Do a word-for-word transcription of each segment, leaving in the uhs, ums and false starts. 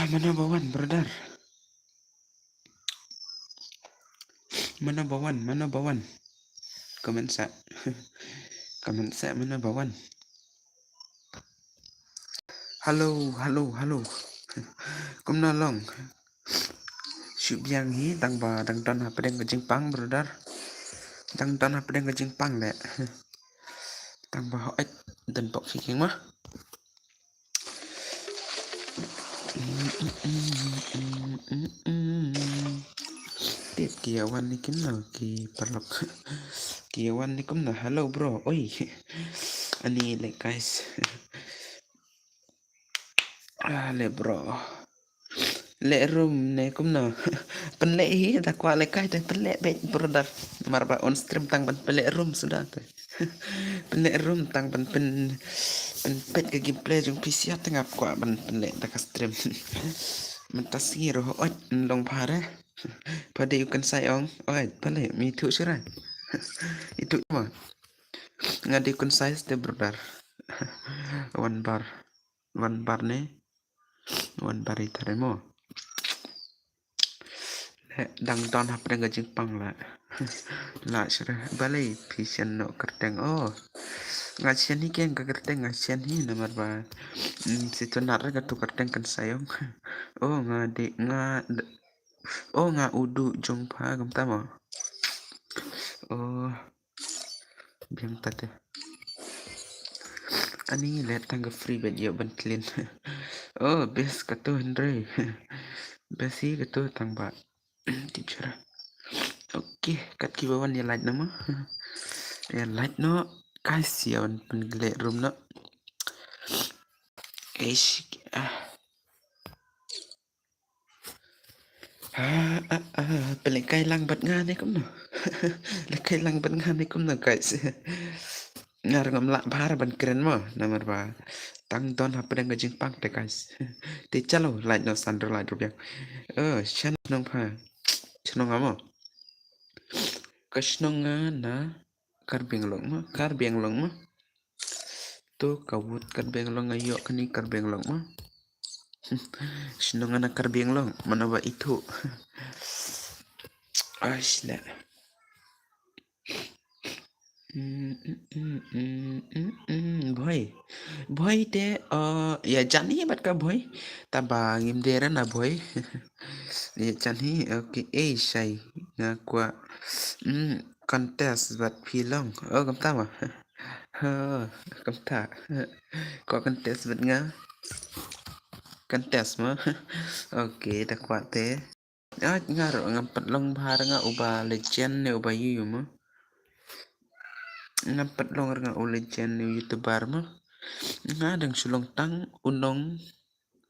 Mano ba wan, brother? Mano ba wan, mano ba wan? Comment sa. Comment sa, mano ba wan? Hello, hello, hello. Kumno long? Shu biang hi, tang ba dang don hapdeng ka jingpang, brother. Dang don hapdeng ka jingpang leh. Tang ba hooid, don bok hi king ma. Tip ki ïa wan ni kumno ki paralok. Ki ïa wan ni kumno. Hello bro. Oi. Ani leh guys. Ah, leh bro. Leh room ne kumno. Pynleh hi, da kwah leh kai te pynleh beit, brother. Namar ba on stream tang ban pynleh room suda te. Pynleh room tang ban pyn, pynpeit ka gameplay jong phi sha te ngap kwah ban pynleh da ka stream. Mynta sngi ruh hooid, long bha re. Pha dei u kynsai ong. Oi, pha leh mi thu shurai. Itu ma. Nga dei u kynsai te, brother. Wan bar. Wan bar ne. Wan bar i thare mo. Leh dang don hapdeng ka jingpang leh. Lah shurai. Balei phi shen noh kyrteng? Oh. Nga shen hi king ka kyrteng, nga shen hi namar ba. Hmm, si tu nar ka tu kyrteng kan sayong. Oh, nga dei, nga d-, oh, nga u duh jong pha, kumta mo. Oh. Biang ta te. Ani leh tang ka free bad ïoh ban clean. Oh, best ka tu hynrei. Best hi ka tu tang ba. Teacher. Okay, kat ki ba wan ïa like noh ma. Ïa like noh. Guys, ïa wan pynleh room noh. Eish, ah. Ah, ah, ah, pynleh kai lang bad nga ne kumno. Leh kai lang bad nga ne kumno, guys. Nga ruh ngam lah bha ban kren mo, namar ba tang don hapdeng ka jingpang te, guys. Te chalo, like noh san ruh like ruh biang. Oh, shan nong pha. Shnong nga mo. Ka shnong nga na Karbi Anglong mo, Karbi Anglong mo. To ka wut Karbi Anglong nga ïoh kane Karbi Anglong mo. Shnong nga na Karbi Anglong, mano ba ithuh. Ai, shleh. Mm, mm, mm, mm, mm, mm, Bhoi. Bhoi te, uh, ïa jan hi bad ka Bhoi. Taba ngim dei re na Bhoi. Ïa jan hi, okay, eh, shai. Nga kwah, mm, contest bad phi long. Oh, kumta ma. Ho, kumta. Kwah contest bad nga. Contest ma. Okay, da kwah te. Ah, nga ruh ngam pat long bha re nga uba legend ne uba yu yu mo. Ngam pat long re nga u legend ne u YouTuber mo. Nga dang shu long tang u nong,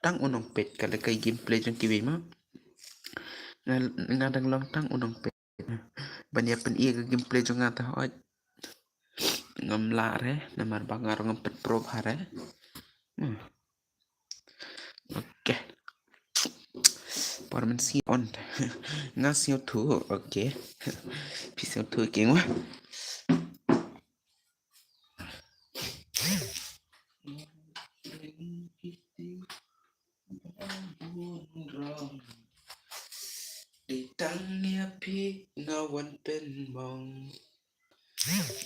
tang u nongpeit ka leh kai gameplay jong kiwei mo. Nga, nga dang long tang u nongpeit. Ban ïa pyni ka gameplay jong nga te hooid. Ngam lah re, namar ba nga ruh ngam pat pro bha re. Hmm. Okay. Por men si on. Nga sngewthuh. Okay. Phi sngewthuh king wa. Dei tang ïa phi nga wan pynmong.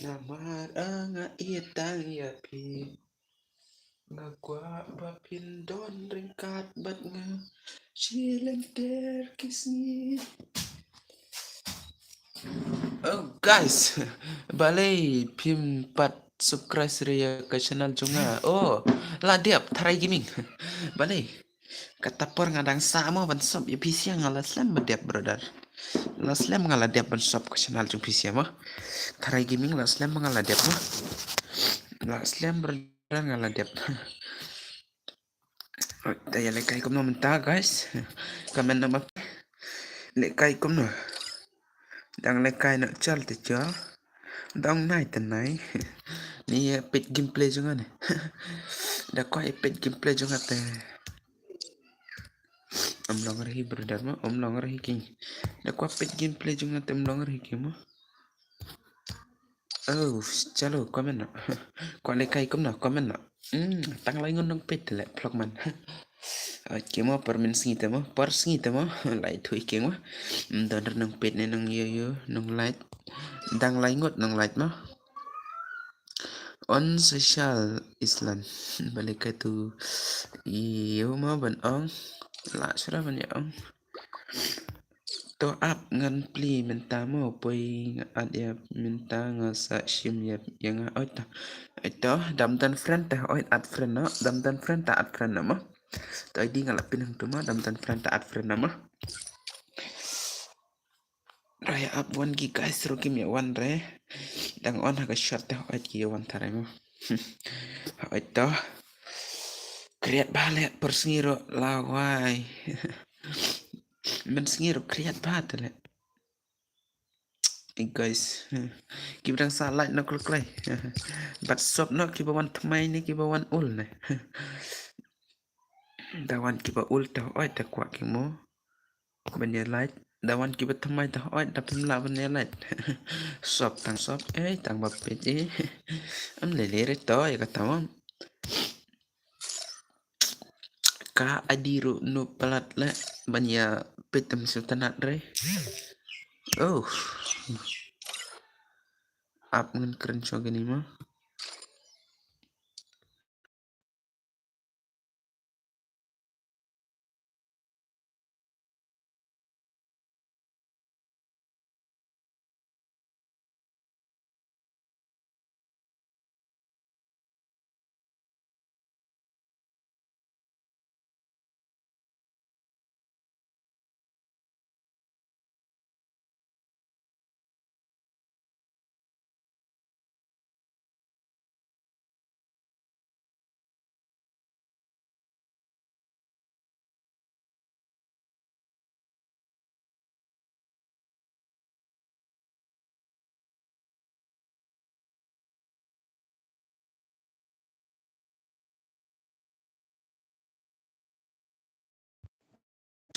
Namar nga ïa tang ïa phi. Nga kwah ba phin don ryngkat bad nga. Shi lynter ki sngi. Oh guys, balei phim pat subscribe re ïa ka channel jong nga? Oh, la dep Tharai Gaming. Balei? Kata por nga dang sah mo ban sop ïa phi sha nga la slem ba dep brother. La slem nga la dep ban sop ka channel jong phi sha mo. Tharai Gaming la slem nga la dep mo. La slem brother nga la dep. Te ïa lehkai kumno mynta guys. Comment noh ma. Lehkai kumno. Dang lehkai noh chal te chal. Dang nai te nai. Ni ïa peit gameplay jong nga ne. Da kwah ïa peit gameplay jong nga te. Ym long re hi brother mo, ym long re hi ki. Da kwah peit gameplay jong nga te ym long re hi ki mo. Oh, chalo, comment noh. Kwah lehkai kumno, comment noh. Hmm, tang lai ngun nong peit te leh vlog man. Oi, ki mo, por mynsngi te mo, por sngi te mo, lai thui ki mo. Don re nong peit ne nong ïoh ïoh, nong lait. Dang lai ngut nong lait mo. On social Islam. Balei ka tu ïoh mo ban ong. La sura ban ïa ong. To ap ngan plie mynta mo, poi nga add ïa mynta, nga sa shim ïa ïa nga. Oi to. Oi to, dam don friend te, oi add friend noh, dam don friend te add friend noh mo. To ïa di nga la pyn hangtu mo, dam don friend te add friend noh mo. Rai ap wan ki guys ruh kim ïa wan re. Dang on ha ka shot te, oi ki ïa wan tare mo. Oi to. Kriat ba le por sngi ruh lawai. Mynsngi ruh kriat ba te le. Ey guys, kiba dang sa like noh kloi kloi. Bad sop noh kiba wan thymmai ne kiba wan ul ne. Da wan kiba ul te oi te kwah ki mo ban ïa like. Da wan kiba thymmai te oi da phim lah ban ïa like. Sop tang sop, ey tang ba peit ey. Am lele re to ïa kata mo. Ka adi ruh nu palat le ban ïa peit tam sngewtynnat re. Oh. Ap ngan kren shuwa kane mo.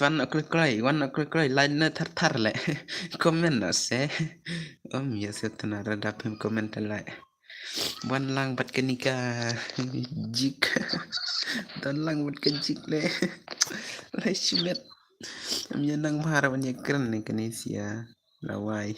Wan na kloi kloi, wan na kloi kloi, line na thar thar le. Comment na se. Om ya se tana rada phim comment le. Wan lang bad kane ka jik. Don lang bad ka jik le. Lai shimet. Am ya nang bhar wan ya kren ne kane sia. Lawai.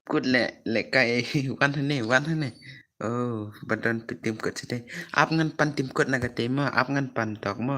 Kut le, le kai wan hane, wan hane. Oh, ba don pyntim kut site. Ap ngan pan tim kut na kate mo, ap ngan pan tok mo.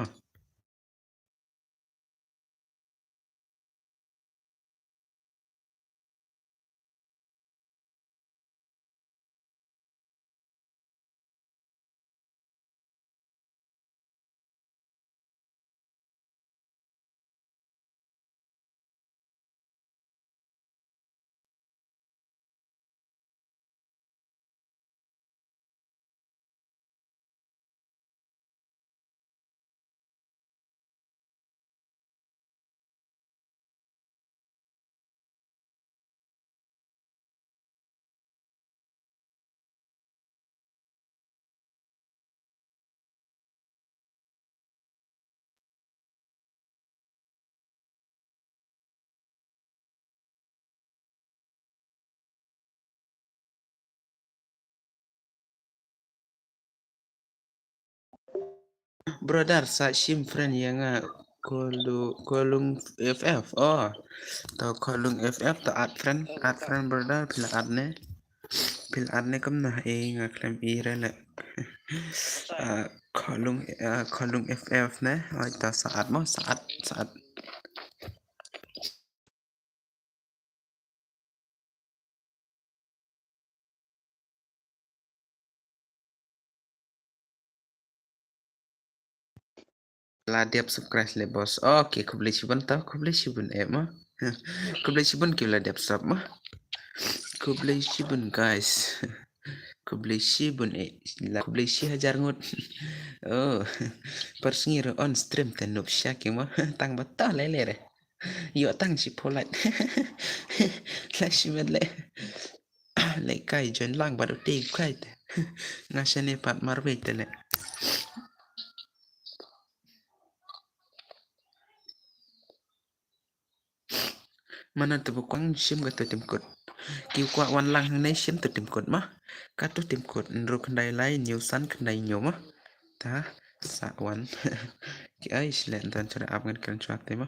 Brother, sa shim friend ïa nga, Kolu-, Kolung F F. Oh. To Kolung F F, to add friend, add friend brother, phi la add ne. Phi la add ne kumno, eh, nga khlem i re le. Ah, Kolung, ah, Kolung F F ne. Oi, to sa add mo, sa add, sa add. La dep subscribe le boss. Okay, khublei shibun to, khublei shibun eh ma. Khublei shibun ki la dep sub ma. Khublei shibun guys. Khublei shibun eh. La khublei shi hajar ngut. Oh. Par sngi ruh on stream te nup sha ki ma. Tang ba to lele re. Yo tang shi pholat. La shi met le. Le kai join lang ba do te kai te. Nga shane pat marwei te le. Mano te ba kwah shim kato tim kut. Ki kwah wan lang hangne shim to tim kut ma. Kato tim kut. Hynriew khyndai lai hynñiew san khyndai hynñiew ma. Ta sa wan. Ki ai shle ntan chara ap ngan kren chwa te ma.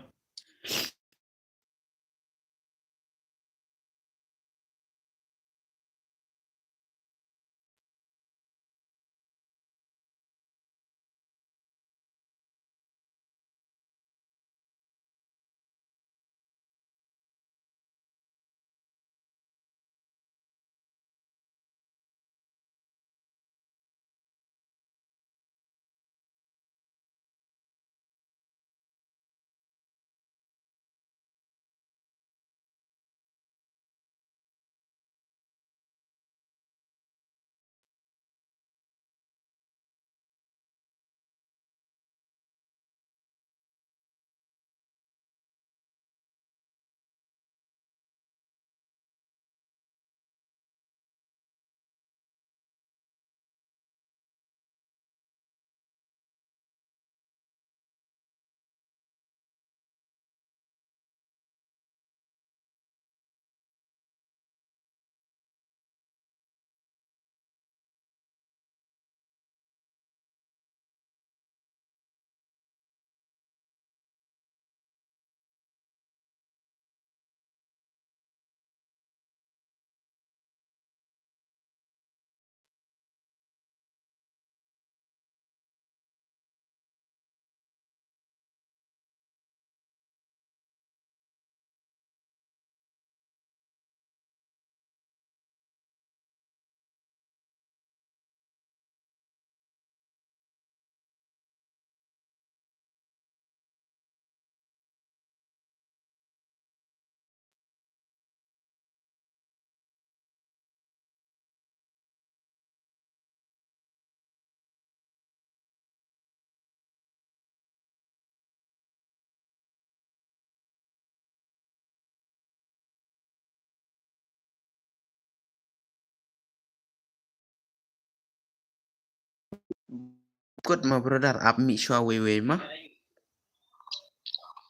Kut ma brother, ap mi shwa wei wei ma.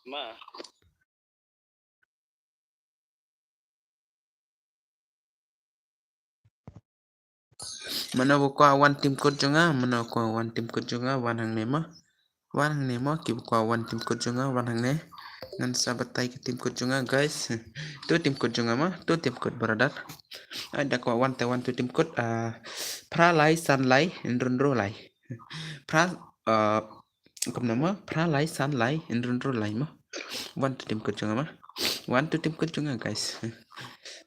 Ma. Mano ba kwah wan tim kut jong nga, mano kwah wan tim kut jong nga, wan hangne ma. Wan hangne ma, ki ba kwah wan tim kut jong nga, wan hangne. Ngan sa batai ka tim kut jong nga, guys. To tim kut jong nga ma, to tim kut brother. Ai da kwah wan te wan to tim kut, ah, phra lai, san lai, hynriew hynriew lai. Phra, ah, Kumno ma, phra lai, san lai, hynriew hynriew lai ma. Wan to tim kut jong nga ma. Wan to tim kut jong nga, guys.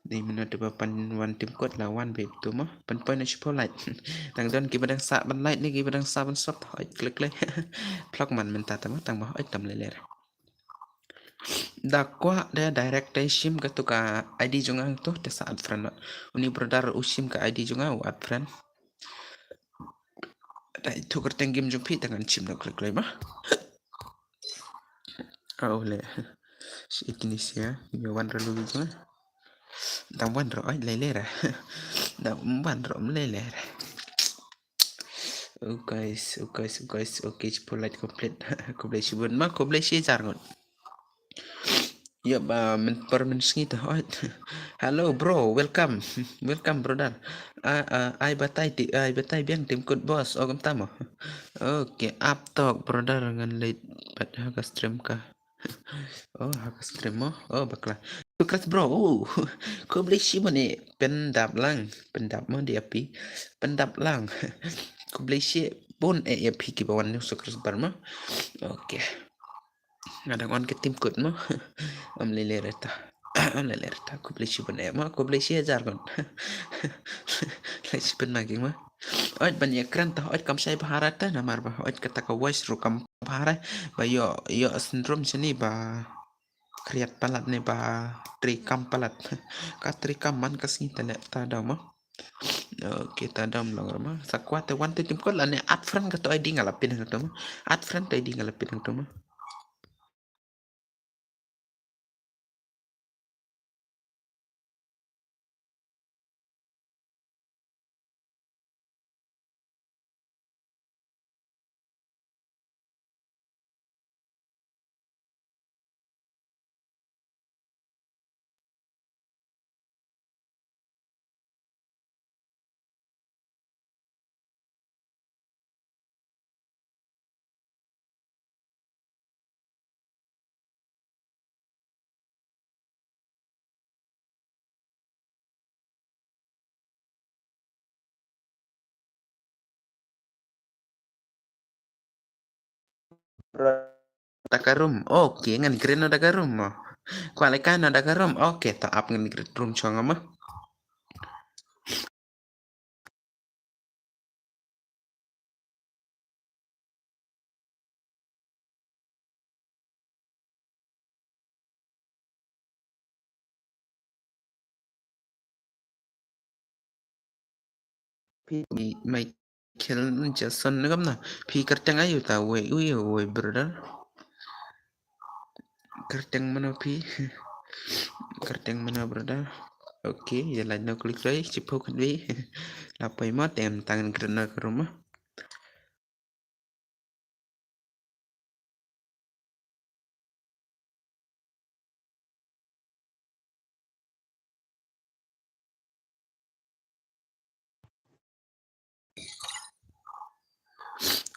Dei mano te ba pan wan tim kut la wan beit to ma. Pan pan na shiphew lai. Tang don ki ba dang sah ban lai ne ki ba dang sah ban sub. Oi klik klik. Phlok man mynta te ma tang ba oi tam lei lei. Da kwah da direct te shim kato ka I D jong nga to te sa add friend ma. Uni brother u shim ka I D jong nga u add friend. Dei tu kyrteng game jong phi tang ngan shim da klik klik ma. Au le. Shi kini sia, ngi wan ra lu jong. Dang wan ra oi lei lei ra. Dang wan ra lei lei ra. Oh guys, oh guys, oh guys. Okay, shiphew like complete. Khublei shibun ma, khublei shi hajar ngut. Yep, ah, men per men sngi tu. Oi. Hello bro, welcome. Welcome brother. Ah, ah, ai batai ti, ai batai biang tim kut boss. Oh, kumta mo. Okay, ap tok brother ngan leit pat ha ka stream ka. Oh, ha ka stream mo. Oh, bakla. Sukras bro. Oh, khublei shibun eh. Pyndap lang. Pyndap mo di api. Pyndap lang. Khublei shibun eh api ki ba wan ni sukras bar mo. Okay. Nga dang on ka tim kut mo. Am lele reta. Am lele reta. Khublei shibun eh mo. Khublei shi hajar kon. Lei shibun ma ki mo. Oi, ban ïa kren ta, oi, kam shai bha re te, namar ba, oi, kata ka voice ruh kam bha re, ba ïoh, ïoh syndrome shane ba, khriat palat ne ba, trei kam palat. Ka trei kam man ka sngi te leh ta dam ma. Okay, ta dam long ma. Sa kwah te wan te tim ko lane add friend ka to I D nga la pin hangto ma. Add friend to I D nga la pin hangto ma. Da ka room. Okay, ngan create noh da ka room mo. Kwah lehkai noh da ka room. Okay, to ap ngan create room shong mo. Phi Michael Jackson ne kam na. Phi kyrteng aïu ta wei, wei, wei, brother. Kyrteng mano phi? Kyrteng mano, brother? Okay, ïa lait noh klik rei, chipo kan wei. La poi mo, tem tangan kyrteng ka room mo.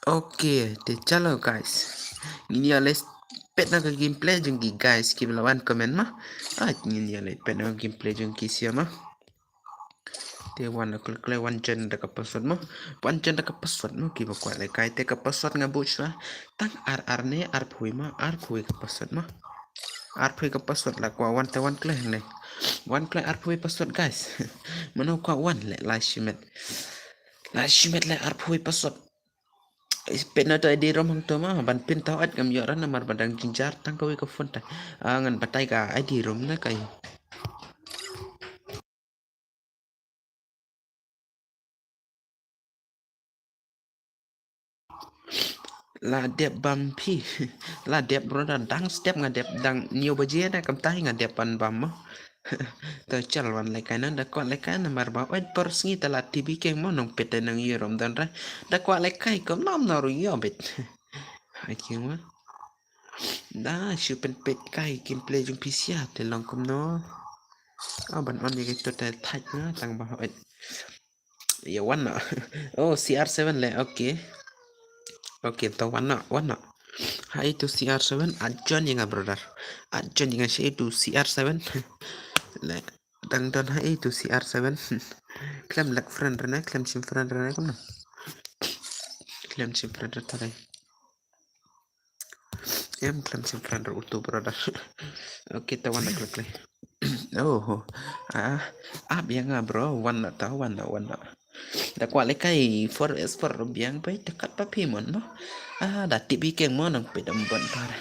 Okay, te chalo guys. Ngin ïa leh peit noh ka gameplay jong ki guys kiba la wan comment mo. Ah, ngin ïa leh peit noh ka gameplay jong ki sha mo. Te wan klik leh wan join da ka password mo. Wan join da ka password mo kiba kwah lehkai te ka password nga buh shuwa. Tang ar ar ne arphew mo, arphew ka password mo. Arphew ka password la kwah wan te wan klik ne. Wan klik arphew password guys. Mano kwah wan leh la shimet. La shimet leh arphew password. Peit noh to I D room hangto mo, ban pin to ait ngam ïoh re namar ba dang jynjar tang kawei ka phone te. Ah, ngan batai ka I D room na kai. La dep bam phi. La dep brother, dang step nga dep dang hynñiew baje na kam tai nga dep ban bam mo. To chal wan lehkai noh, da kwah lehkai namar ba oi por sngi te la T V keng mo nongpeit te nang ïoh rom don re. Da kwah lehkai kumno kumno ruh ïoh beit. Hai keng mo. Da shu pynpeit kai gameplay jong phi sha te long kumno. Oh, ban on ïa ka to te thait na tang ba oi. Ïa wan noh. Oh, C R seven leh, okay. Okay, to wan noh, wan noh. Hai to C R seven, add join ïa nga brother. Add join ïa nga sha to C R seven. Leh, dang don hai to C R seven. Khlem leh friend re ne, khlem shim friend re ne kumno. Khlem shim friend re tare. Em khlem shim friend re uto brother. Okay, to wan noh klik leh. Oh, ah, ap ïa nga bro, wan noh to, wan noh, wan noh. Da kwah lehkai four S four biang bai te kat pa phi mon mo. Ah, da tip ïa keng mo nongpeit dam ban par.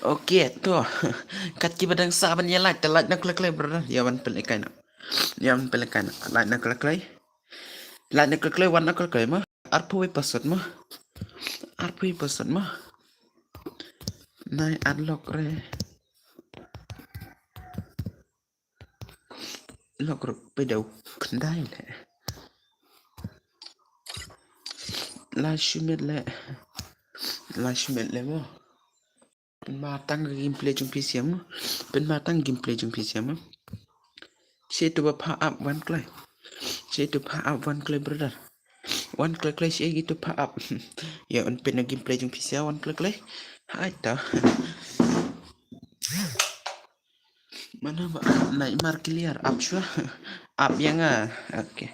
Okay, to. Kat kiba dang sah ban ïa like, te like noh klik leh brother. Ïa wan pynlehkai noh. Ïa wan pynlehkai noh. Like noh klik leh. Like noh klik leh, wan noh klik leh mo. Arphew password mo. Arphew password mo. Nai add lock re. Lock ruh phi dei u khyndai leh. la shimet le. La shimet le mo. Pynmatang ka gameplay jong phi sha mo. Pynmatang gameplay jong phi sha mo. Shi tu ba pha up wan kloi. Shi tu pha up wan kloi brother. Wan kloi kloi shi tu pha up. Ya un pyn gameplay jong phi sha wan kloi kloi. Hai ta. Mana ba nai mar clear up shwa. Up yang ah. Okay.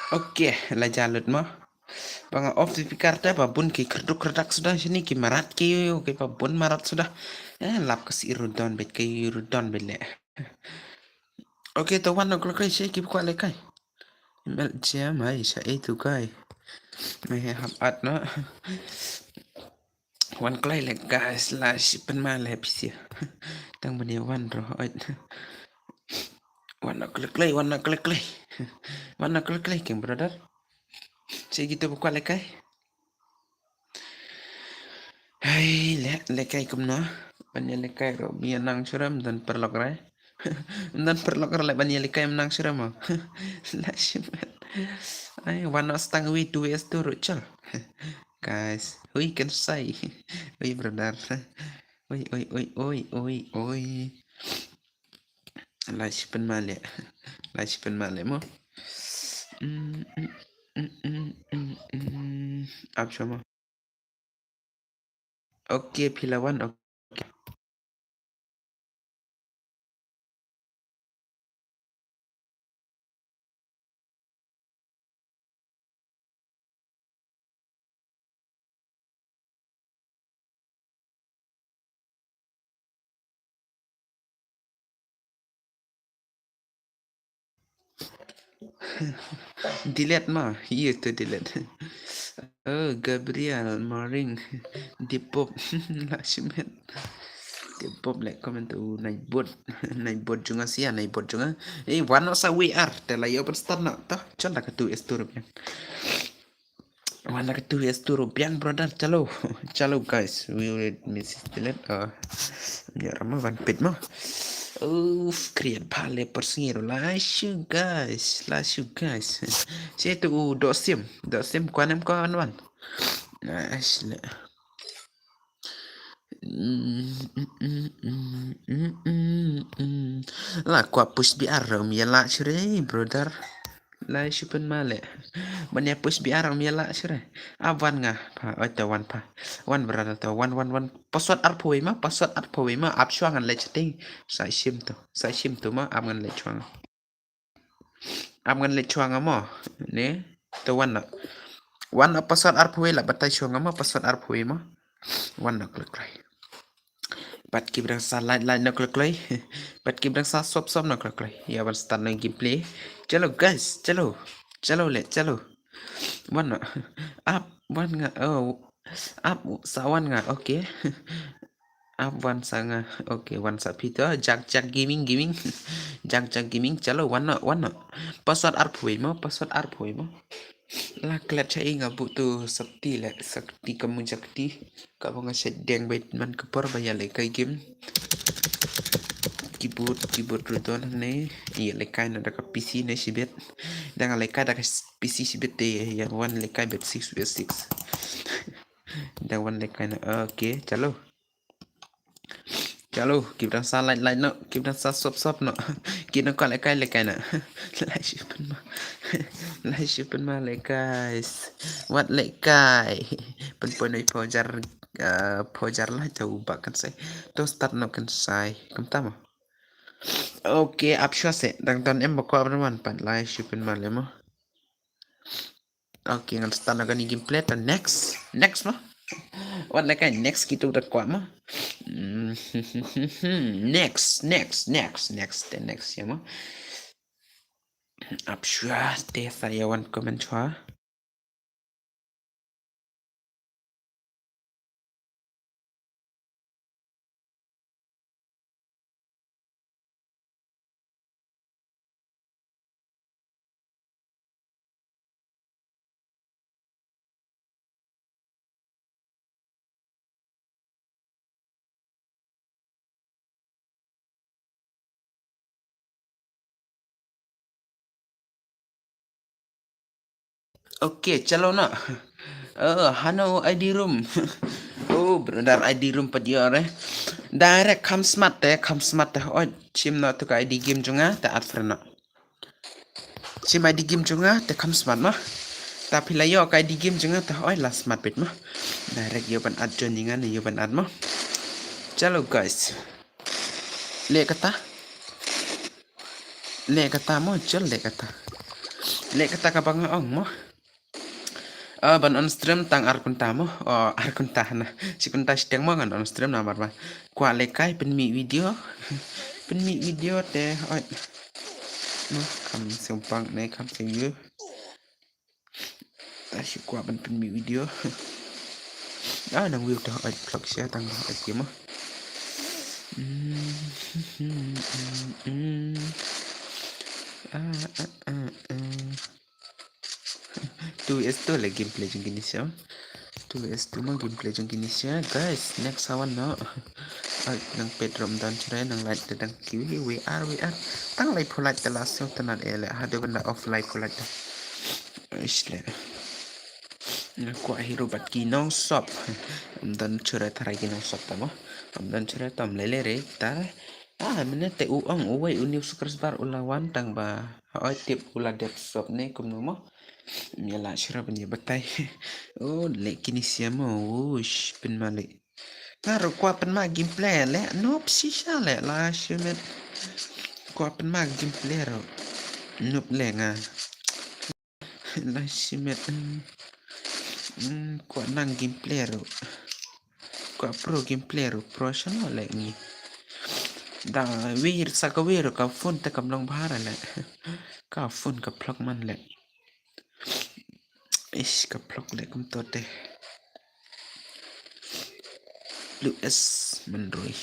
Okay, la ja lut mo. Ba nga off speaker te ba bun ki kerduk kerdak suda shini ki marat ki yu ki ba bun marat suda. Eh, lap ka si ru don bet ka yu ru don bet le. Okay, to wan no kloi kloi shi ki ba kwah le kai. Mel jam hai sha e tu kai. Me he hap at no. Wan kloi le guys la shi pynma le phi sha. Tang bani wan ro oi. Wan no kloi kloi, wan no kloi kloi. Wan no kloi kloi king brother. Shi ki tu ba kwah le kai. Hai le le kai kumno. Ban ïa le kai ro mi nang shuram dan perlok rai. Dan perlok rai ban ïa le kai nang shuram mo. La shi met. Ai wan no stang wi tu wi es tu ru chal. Guys, hui kan sai. Hui brother. Hui hui hui hui hui hui. La shi pynma le. La shi pynma le mo. Mm, mm, mm, mm, mm, mm. Ap shwa mo. Okay, phi la wan. Okay. Delete ma, iya tu delete. Oh, Gabriel Maring, Depop, la shi met. Depop le comment tu naibot, naibot jong nga sia, naibot jong nga. Eh, wan no sa W R, te la yo ban start na, ta, chal da ka tu es tu rupiah. Wan la ka tu es tu rupiah brother, chalo, chalo guys, we will miss it delete. Uh, ya rama wan pit mo. Uf, create pale per singiro la shu guys, la shu guys. Shi tu u do sim, do sim kwanem ko an wan. Nice le. La kwah push B R ram ya la shure brother. La shi pynma le. Ban ïa push B R ram ya la shure. Ap wan nga pa oi ta wan pa. Wan brother ta wan wan wan. Password arphew wei ma, password arphew wei ma ap shwa ngan le chatting. Sa shim tu, sa shim tu ma ap ngan le shwa nga. Ap ngan leit shuwa nga mo. Ne? To wan na. Wan na password arphew wei la batai shuwa nga mo password arphew wei mo. Wan na klik klik. Pat ki brang sa like like na klik klik. Pat ki brang sa sub sub na klik klik. Ya wan start na gameplay. Chalo guys, chalo. Chalo le, chalo. Wan na. Ap wan nga. Oh. Ap sa wan nga. Okay. Ap wan sa nga. Okay, wan sa phi to. Jak Jak Gaming, Gaming. Jak Jak Gaming, chalo, wan noh, wan noh. Password arphew mo, password arphew mo. La klet cha i nga buh tu sakti le, sakti kamu jakti. Ka ba nga shet deng bait man ka por ba ïa lehkai game. Keyboard, keyboard ruh don hangne. Ïa lehkai na da ka P C ne shibit. Da nga lehkai da ka P C shibit te ïa wan lehkai bad six bad six. Da wan lehkai na. Okay, chalo. Chalo, ki ba dang sa like like noh, ki ba dang sa sub sub noh. Ki nang kwah lehkai lehkai noh. Like shu pynma. Like shu pynma le guys. Wat lehkai. Pynpoi noh phojar, eh, phojar la to ba kan sai. To start noh kan sai. Kumta mo. Okay, ap shuwa se. Dang don em ba kwah ban wan pat, like shu pynma le mo. Okay, ngan start na kane gameplay ta next. Next mo. Wat lehkai next kito da kwah mo. Mm, next, next, next, next, te next ïa mo. Ap shuwa te sa ïa wan comment shuwa. Okay, chalo na. Oh, hano I D room. Oh, brother, I D room pat ïoh re. Direct kham smat te, kham smat te. Oh, chim na tu ka I D game jong nga, te add friend na. Chim I D game jong nga, te kham smat ma. Ta phi la ïoh ka I D game jong nga, te oi la smat bit ma. Direct ïoh ban add join nga ne ïoh ban add ma. Chalo guys. Leh kata. Leh kata mo, chal leh kata. Leh kata ka ba nga ong mo. Ah, ban on stream tang ar kynta mo. Oh, ar kynta na. Shi kynta shiteng mo ngan on stream namar ba kwah lehkai pynmih video. Pynmih video te, oi. Mo, kham sngewbang ne kham sngewview. Ah, shu kwah ban pynmih video. Ah, nang view te, oi, vlog share tang, oi, mo. Mm, mm, mm, mm. Ah, ah, ah, ah. Two S two le gameplay jong kine sha. Two S two ma gameplay jong kine sha. Guys, next ha wan noh. Ai, nang peit ruh ym don shuh re, nang like te dang ki wi, wi ar, wi ar. Tang laiphew like te la sngewtynnat eh le. Haduh ban da off laiphew like te. Ish le. Nga kwah hero bad ki nongsop. Ym don shuh re tharai ki nongsop te mo. Ym don shuh re te ym lei lei re. Tare. Ah, mynne te u ong uwei u new subscriber u la wan tang ba. Oi, tip u la dep sop ne kumno mo. Ym ïa lah shuh re ban ïa batai. Oh, leh kine sha mo. Wush, pynma leh. Nga ruh kwah pynma gameplay leh. Noob shisha leh la shimet. Kwah pynma gameplay ruh. Noob leh nga. La shimet. Mm. Mm, kwah nang gameplay ruh. Kwah pro gameplay ruh, pro shano leh ngi. Da wir sa ka wir ka phone te kam long bha ra leh. Ka phone ka phlok man leh. Ish, ka phlok leh kumto te. Blue S Menroi.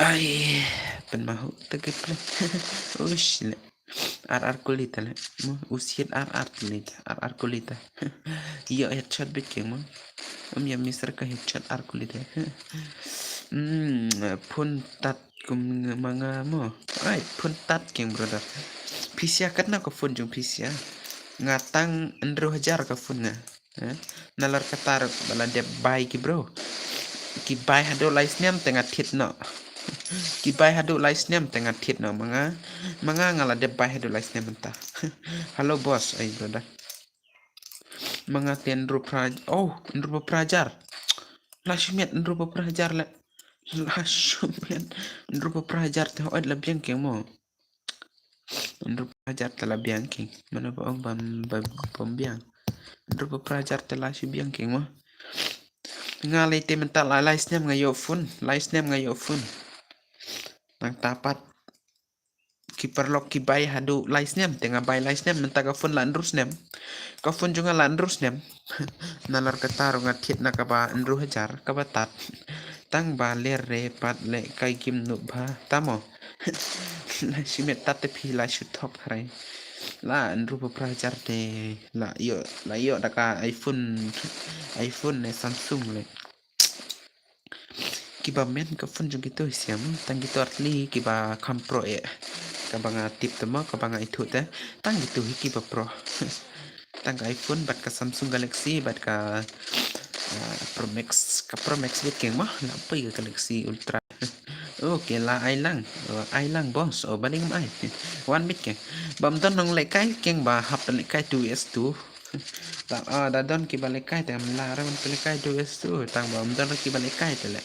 Ai, pynma ho te gameplay. Ush leh. Ar ar kuli ta le. Mo, u siat ar ar kuli ta. Ar ar kuli ta. Ïoh headshot bit keng mo. Ym ïa miss re ka headshot ar kuli ta. Hmm, phone tat kum nga ma nga mo. Ai, phone tat keng brother. Phi sha katno ka phone jong phi sha. Nga tang hynriew hajar ka phone nga. Eh, nalar kata ruh ba la dep bai ki bro. Ki bai haduh lai snem te nga thied noh. Ki bai haduh lai snem te nga thied noh ma nga. Ma nga nga la dep bai haduh lai snem mynta. Hello boss, ai brother. Ma nga te hynriewphew phra, oh, hynriewphew phra hajar. La shimet hynriewphew phra hajar le. La shimet hynriewphew phra hajar te hooid la biang keng mo. Hynriewphew phra hajar te la biang keng. Mano ba ong bam, bam, bam biang. Hynriewphew phra hajar te la shu biang keng mo. Nga lei te mynta la lai snem nga ïoh phone, lai snem nga ïoh phone. Nangta pat ki paralok ki bai haduh lai snem, te nga bai lai snem, mynta ka phone la hynriew snem. Ka phone jong nga la hynriew snem. Nalor kata ruh nga thied na kaba hynriew hajar, kaba tad. Tang ba ler re pat lehkai kim nup bha, tamo. La shimet tad te phi la shu thok hynrei. La hynriew phra hajar te la ïoh, la ïoh da ka iPhone, iPhone ne Samsung le. Kiba men ka phone jong kito hi siem, tang kito artylli kiba kham pro eh. Kaba nga tip te mo, kaba nga ithuh te, tang kito hi kiba pro. Tang ka iPhone bad ka Samsung Galaxy bad ka, ah, Pro Max, ka Pro Max bad keng mo, la poi ka Galaxy Ultra. Okay, la ai lang, oh, ai lang boss, oh, baling ai. Wan bit keng. Bam don nong lehkai keng ba hap lehkai two S two. Tang, ah, da don kiba lehkai te, am la ra ban lehkai two S two, tang ba am don kiba lehkai te le.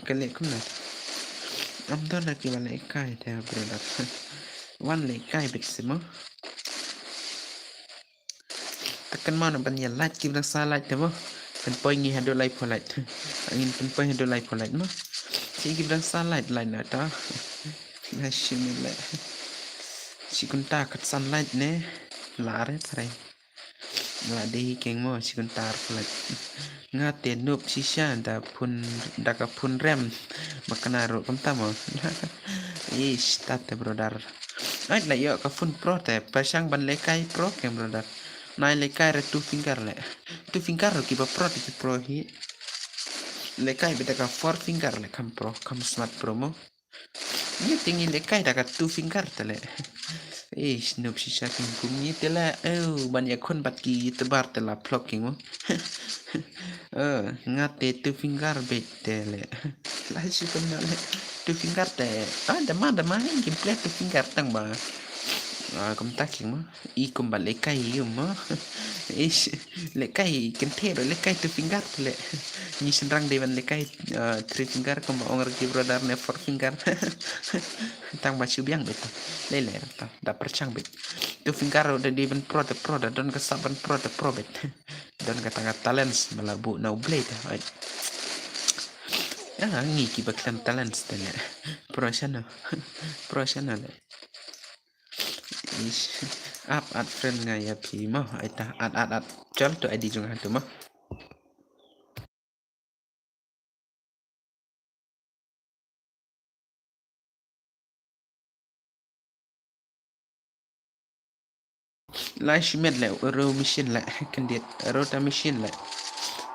Ka leh kumno. Am don kiba lehkai te, brother. Wan lehkai bit sih mo. Te kynmaw ban ïa like kiba dang sa like te mo. Pynpoi ngi haduh laiphew like. Ngin pynpoi haduh laiphew like mo. Shi kiba dang sa like, like na ta. Na shi ne le. Shi kynta khatsan like ne. La re pare. La dei keng mo, shi kynta arphew like. Nga te nup shisha da phone, da ka phone rem. Ba kane ruh kumta mo. Ish, tat te brother. Ai, la ïoh ka phone pro te, pyrshang ban lehkai pro keng brother. Nai lehkai re two finger le. Two finger ruh kiba pro te ki pro hi. Lehkai beit da ka four finger le kham pro, kham smart pro mo. Ngi te ngi lehkai da ka two finger te le. Ish, nup shisha keng kum ngi te le. Oh, ban ïakhun bad ki YouTuber te la phlok keng mo. Oh, nga te two finger beit te le. La shi kum na le. Two finger te. Ah, da ma, da ma, ngim play two finger tang ba. Ah, kumta keng mo. I kumba lehkai ïa mo. Ish, lehkai kynthei ruh lehkai two finger te le. Ngi shynrang dei ban lehkai, ah, three finger kumba ong ruh ki brother ne four finger. Tang ba shu biang beit. Lei lei ta. Da pyrshang beit. Two finger ruh da dei ban pro te pro, da don ka sap ban pro te pro beit. Don kata ka talents ba la buh na U Blei te. Ai. Ah, ngi kiba khlem talents te le. Pro shano. Pro shano le. Ish. Ap add friend nga ïa phi mo. Ai ta, add, add, add. Chal to I D jong nga tu mo. Lai shimet le, uru machine le, kendit, uru ta machine le.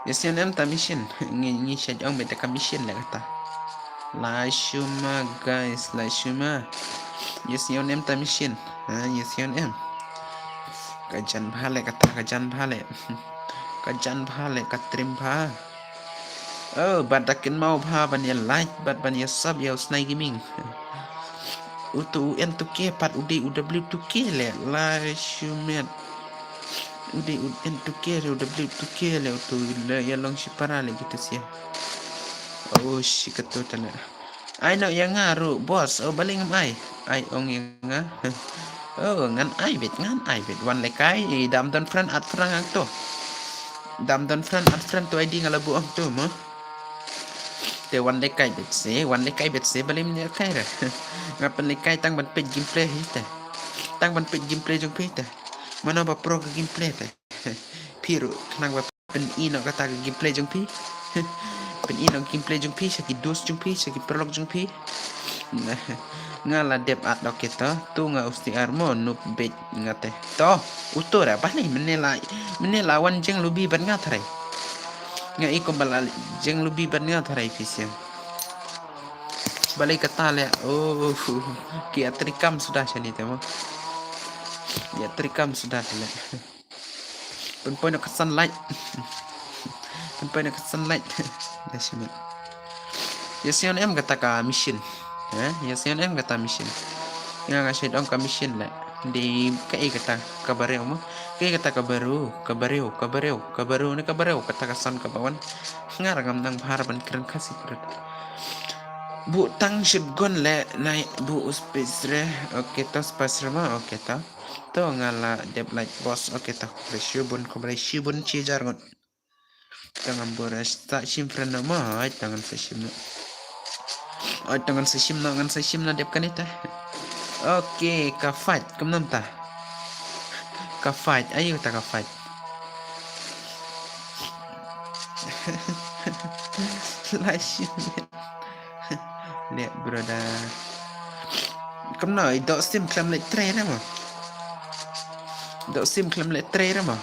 Yes, yan em ta machine, ngi, ngi shait ong beit ka machine le kata. Lai shuma, guys, lai shuma. Yes, yan em ta machine. Ha, yes, yan em. Ka jan bha le kata, ka jan bha le. Ka jan bha le, ka trim bha. Oh, bad da kynmaw bha ban ïa like, bad ban ïa sub ïa u Snai Gaming. Utu u N two K pat u dei u W two K le, lai shumet. U dei u N two K le, u W two K le, utu le ïa long shipara le gitu sia. Oh, shi katu tala. Ai noh ïa nga ruh, boss, oh, balei ngam ai. Ai ong ïa nga. Oh, ngan ai beit, ngan ai beit. Wan lehkai, i dam don friend, add friend nga tu. Dam don friend, add friend tu I D nga la buh ong tu mo. Te wan lehkai beit se, wan lehkai beit se, balei ym lehkai re. Nga pynlehkai tang ban peit gameplay hi te. Tang ban peit gameplay jong phi te. Mano ba pro ka gameplay te. Phi ruh khnang ba pyn-i noh kata ka gameplay jong phi. Pyn-i noh gameplay jong phi sha ki dos jong phi, sha ki paralok jong phi. Nga la dep add, okay to. Tu nga u C R mo, noob beit nga te. To, uto ra, balei mynne la, mynne la wan jeng lobby bad nga tharai. Nga i kumba la jeng lobby bad nga tharai phi sien. Balei kata le, oh, ki atrikam suda shani te mo. Ki atrikam suda te le. Pynpoi noh ka sunlight. Pynpoi noh ka sunlight. Ïa sian em kata ka machine. Eh, ïa sian em kata machine. Nga nga shait ong ka machine le. Dei kaei kata ka bareu mo. Kaei kata ka bareu, ka bareu, ka bareu, ka bareu ne ka bareu kata ka sound kaba wan. Nga ruh ngam nang bha ban kren Khasi pyrut. Buh tang shotgun le nai buh u space re. Okay to space re mo, okay to. To nga la dep like boss, okay to. Khublei shibun, khublei shibun shi hajar ngut. To ngam buh re sa shim friend no mo, ai to ngan sa shim no. Ai to ngan sa shim no, ngan sa shim no dep kane te. Okay, ka fight, kumno mynta? Ka fight, aïu ta ka fight? Lai shi minit. Leh brother. Kumno, i doh sim khlem leh trei re mo. Doh sim khlem leh trei re mo.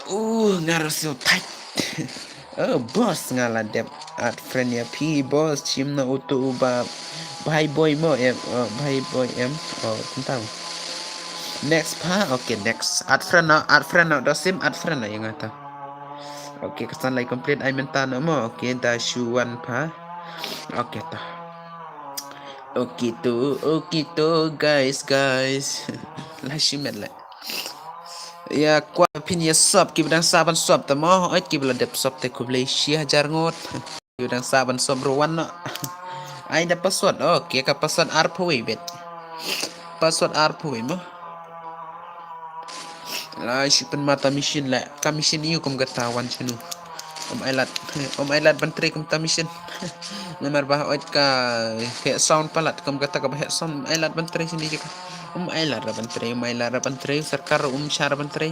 Uh, nga ruh siew thait. Oh, boss, nga la dep add friend ïa phi, boss, shim na utu uba bhai boy mo em, oh, bhai boy em. Oh, kumta. Next pha, okay, next. Add friend na, add friend na, doh sim, add friend na ïa nga ta. Okay, ka san lai complete ai mynta na mo. Okay, da shu wan pha. Okay ta. Okay to, okay to, guys, guys. Lai shi minit leh. Ïa kwah phin ïa sub, kiba dang sah ban sub ta mo, oi kiba la dep sub te khublei shi hajar ngut. Kiba dang sah ban sub ruh wan noh. Ai da password, okay, ka password arphew wei bet. Password arphew wei mo. Lai shi pynmata machine leh, ka machine ïu kum kata wan shano. Um ai lad, um ai lad ban trei kumta machine. Namar ba oi ka heh sound palat kum kata kaba heh sound, um ai lad ban trei shini jaka. Um ai lad ra ban trei, um ai lad ra ban trei, sarkar um shah ra ban trei.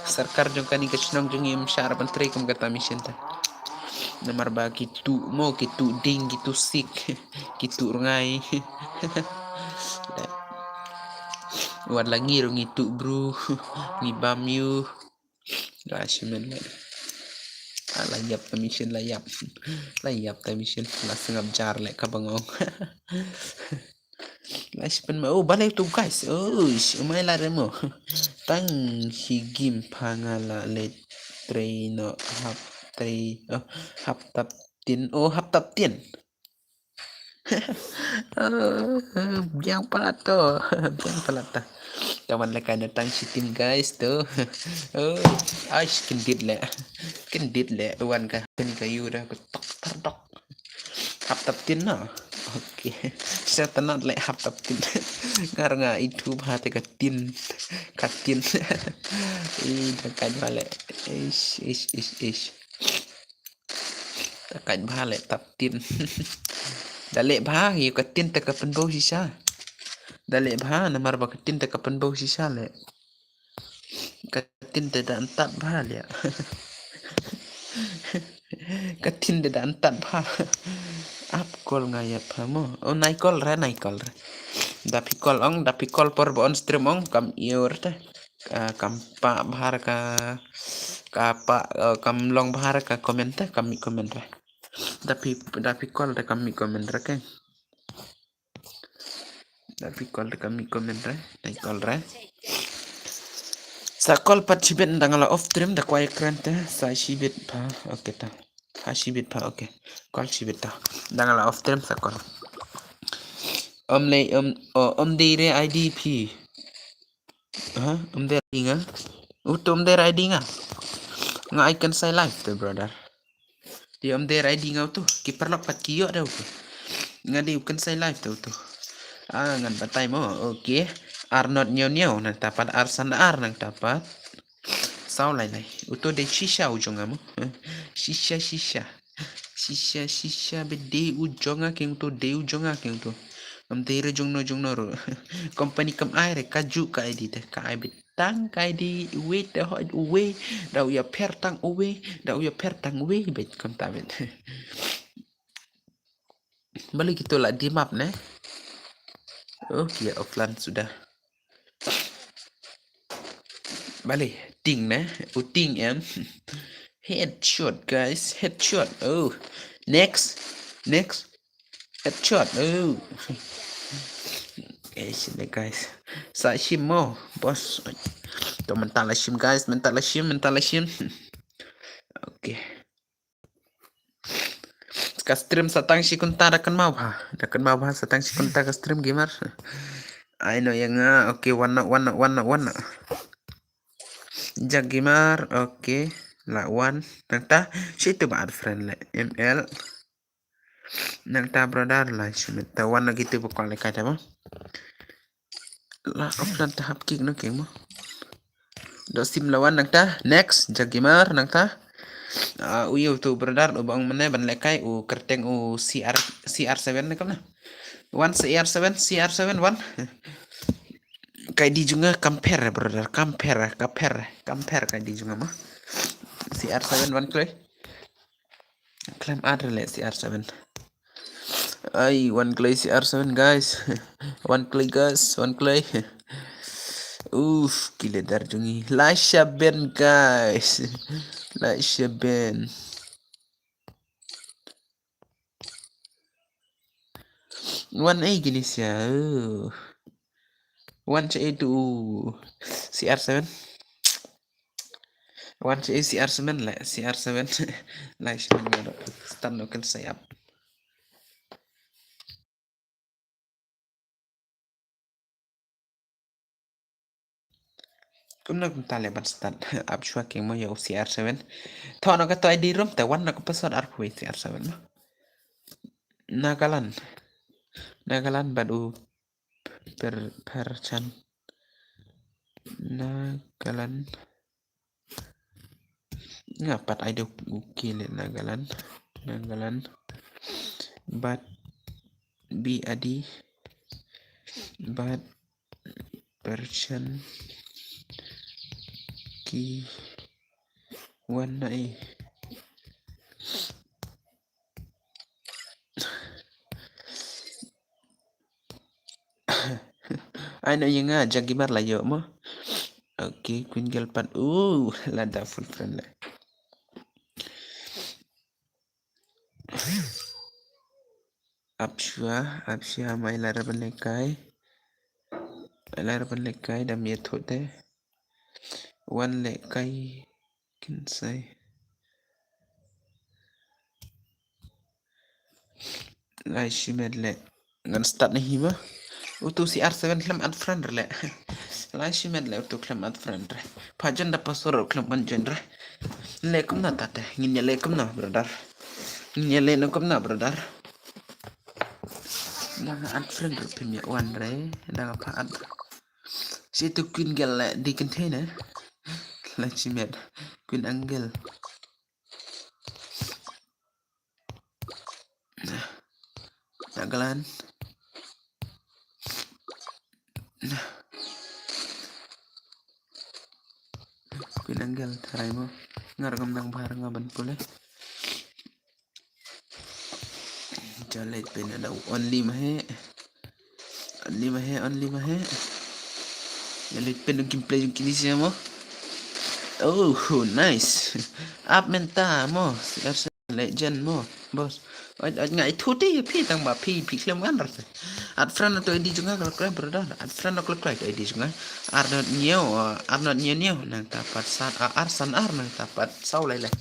Sarkar jong kane ka shnong jong ngi um shah ra ban trei kum kata machine ta. Namar ba ki tuh mo, ki tuh ding, ki tuh sik, ki tuh rngai. Wat la ngi ruh ngi tuh bru, ngi bam ïu. Lai shi minit leh. Ah, la ïap ta machine, la ïap. La ïap ta machine, la sngap jar leh kaba nga ong. Lai shi pynmata, oh, balei tu guys. Oh, um ai lad re mo. Tang shi game pha nga la leh trei noh hap trei, oh, hap tap tin, oh, hap tap tin. Oh, biang palat to. Biang palat to. Ka wan leh kai na tang shi team guys to. Oh, ai kyndit leh. Kyndit leh wan ka kani ka yu da ka tok tar dok. Hap tap tin na. Okay. Sa tanat leh hap tap tin. Ngar nga itu bha te ka tin. Ka tin. Ih, da kai bha leh. Ish, ish, ish, ish. Da kai bha leh tap tin. Da leh bha ïa ka tin te ka pynbor shisha. Da leh bha namar ba ka tin te ka pynbor shisha leh. Ka tin te da antat bha leh. Ka tin te da antat bha. Ap call nga ïa pha mo. Oh, nai call re, nai call re. Da phi call ong, da phi call por ba on stream ong, kam ïoh re te. Ka, kam pah bha re ka, ka pah, eh, kam long bha re ka comment te, kam mih comment re. Da phi, da phi call re kam mih comment re ke. Da phi call re kam mih comment re, da call re. Sa call pat shibit da nga la off stream da kwai kren te, sa shibit pha, okay ta. Ha shibit pha, okay. Call shibit ta. Da nga la off stream sa call. Om le, om, o, om dei re I D phi. Ha, um der I D nga. Utu um der I D nga. Nga ai kan sai live te brother. Te um der I D nga utu. Ki paralok pat ki ïoh da utu. Nga dei u kan sai live te utu. Ah, ngan batai mo. Okay. Ar not ñiew ñiew nangta pat ar san ar nangta pat. Saw lai lai. Utu dei shisha u jong nga mo. Eh, shisha shisha. Shisha shisha be dei u jong nga keng utu, dei u jong nga keng utu. Ngam dei re jong no jong no ruh. Company kam ai re, ka juk ka I D te, ka ai beit tang ka I D uwei te hoi uwei, da u ïapher tang uwei, da u ïapher tang uwei beit kumta beit. Balei kito la dim up ne? Oh, ki ïa offline suda. Balei, ting ne? U ting em. Headshot, guys. Headshot. Oh. Next. Next. Headshot. Oh. Eh, sini, guys. Sa shim mo, boss. To mynta la shim, guys. Mynta la shim, mynta la shim. Okay. Ka stream sa tang shi kynta, da kynmaw bha. Da kynmaw bha sa tang shi kynta ka stream gamer. Ai no ïa nga. Okay, wan noh, wan noh, wan noh, wan noh. Jack Gamer, okay. La wan. Nangta shi tu ba add friend le. M L. Nangta brother la shi mynta wan lagi tu ba call le ka ta ba. La offline ta hap kick no keng mo. Doh sim la wan nangta. Next, Jack Gamer nangta. Ah, u ïa utu brother, u ba ong mynne ban lehkai, u kyrteng u C R, C R seven ne kumno. Wan C R seven, C R seven, wan. Ka I D jong nga kam pher, brother, kam pher, kam pher, kam pher ka I D jong nga mo. C R seven, wan kloi. Khlem ad re leh C R seven. Ai, wan kloi C R seven, guys. Wan kloi, guys, wan kloi. Uf, ki leader jong ngi. Lai shaben, guys. Lai shaben. Wan ai kine sia. Wan sha itu C R seven. Wan sha C R seven leh, C R seven. Lai shaben nga dok. Start no kan sayap. Kumno kumta leh ban start. Ap shuwa keng mo ïa u C R seven. Thoh no kato I D rum te wan no ka password arphew C R seven mo. Nagaland. Nagaland bad u per, Perchan. Nagaland. Nga pat ai dok u ki leh Nagaland. Nagaland. Bad B A D. Bad Perchan ki wan na i. Ai no ïa nga jagi mar la ïoh mo. Okay, Queen Girl pat. Uh, lada full friend leh. Ap shuwa, ap shuwa mai lar ban lehkai. Mai lar ban lehkai dam ïa thut te. Wan lehkai kin sai. Lai shimet leh. Ngan start na hi ma. Utu C R seven khlem add friend re leh. Lai shimet leh utu khlem add friend re. Pha jan da password khlem ban jan re. Leh kumna tate. Ngin ïa leh kumna brother. Ngin ïa leh no kumna brother. Dang add friend re phim ïa wan re. Dang pha add. Shi tu Queen Girl leh di kynthei ne. Lai shimet. Queen Angel. Nagaland. Queen Angel tharai mo. Ngar kam dang bahar nga ban pule. Jale pena da only mahe. Only mahe, only mahe. Jale pena gameplay jong kini siamo. Oh, nice. Up menta mo. Legend mo, boss. Oj, oj, nga ithuh te ïa phi tang ba phi, phi khlem ngan rte. Add friend to I D jong nga ka la kloi brother. Add friend ka la kloi to I D jong nga. Ar not new, uh, ar not new new. Nangta pat san, uh, ar san ar nangta pat saw lai lai.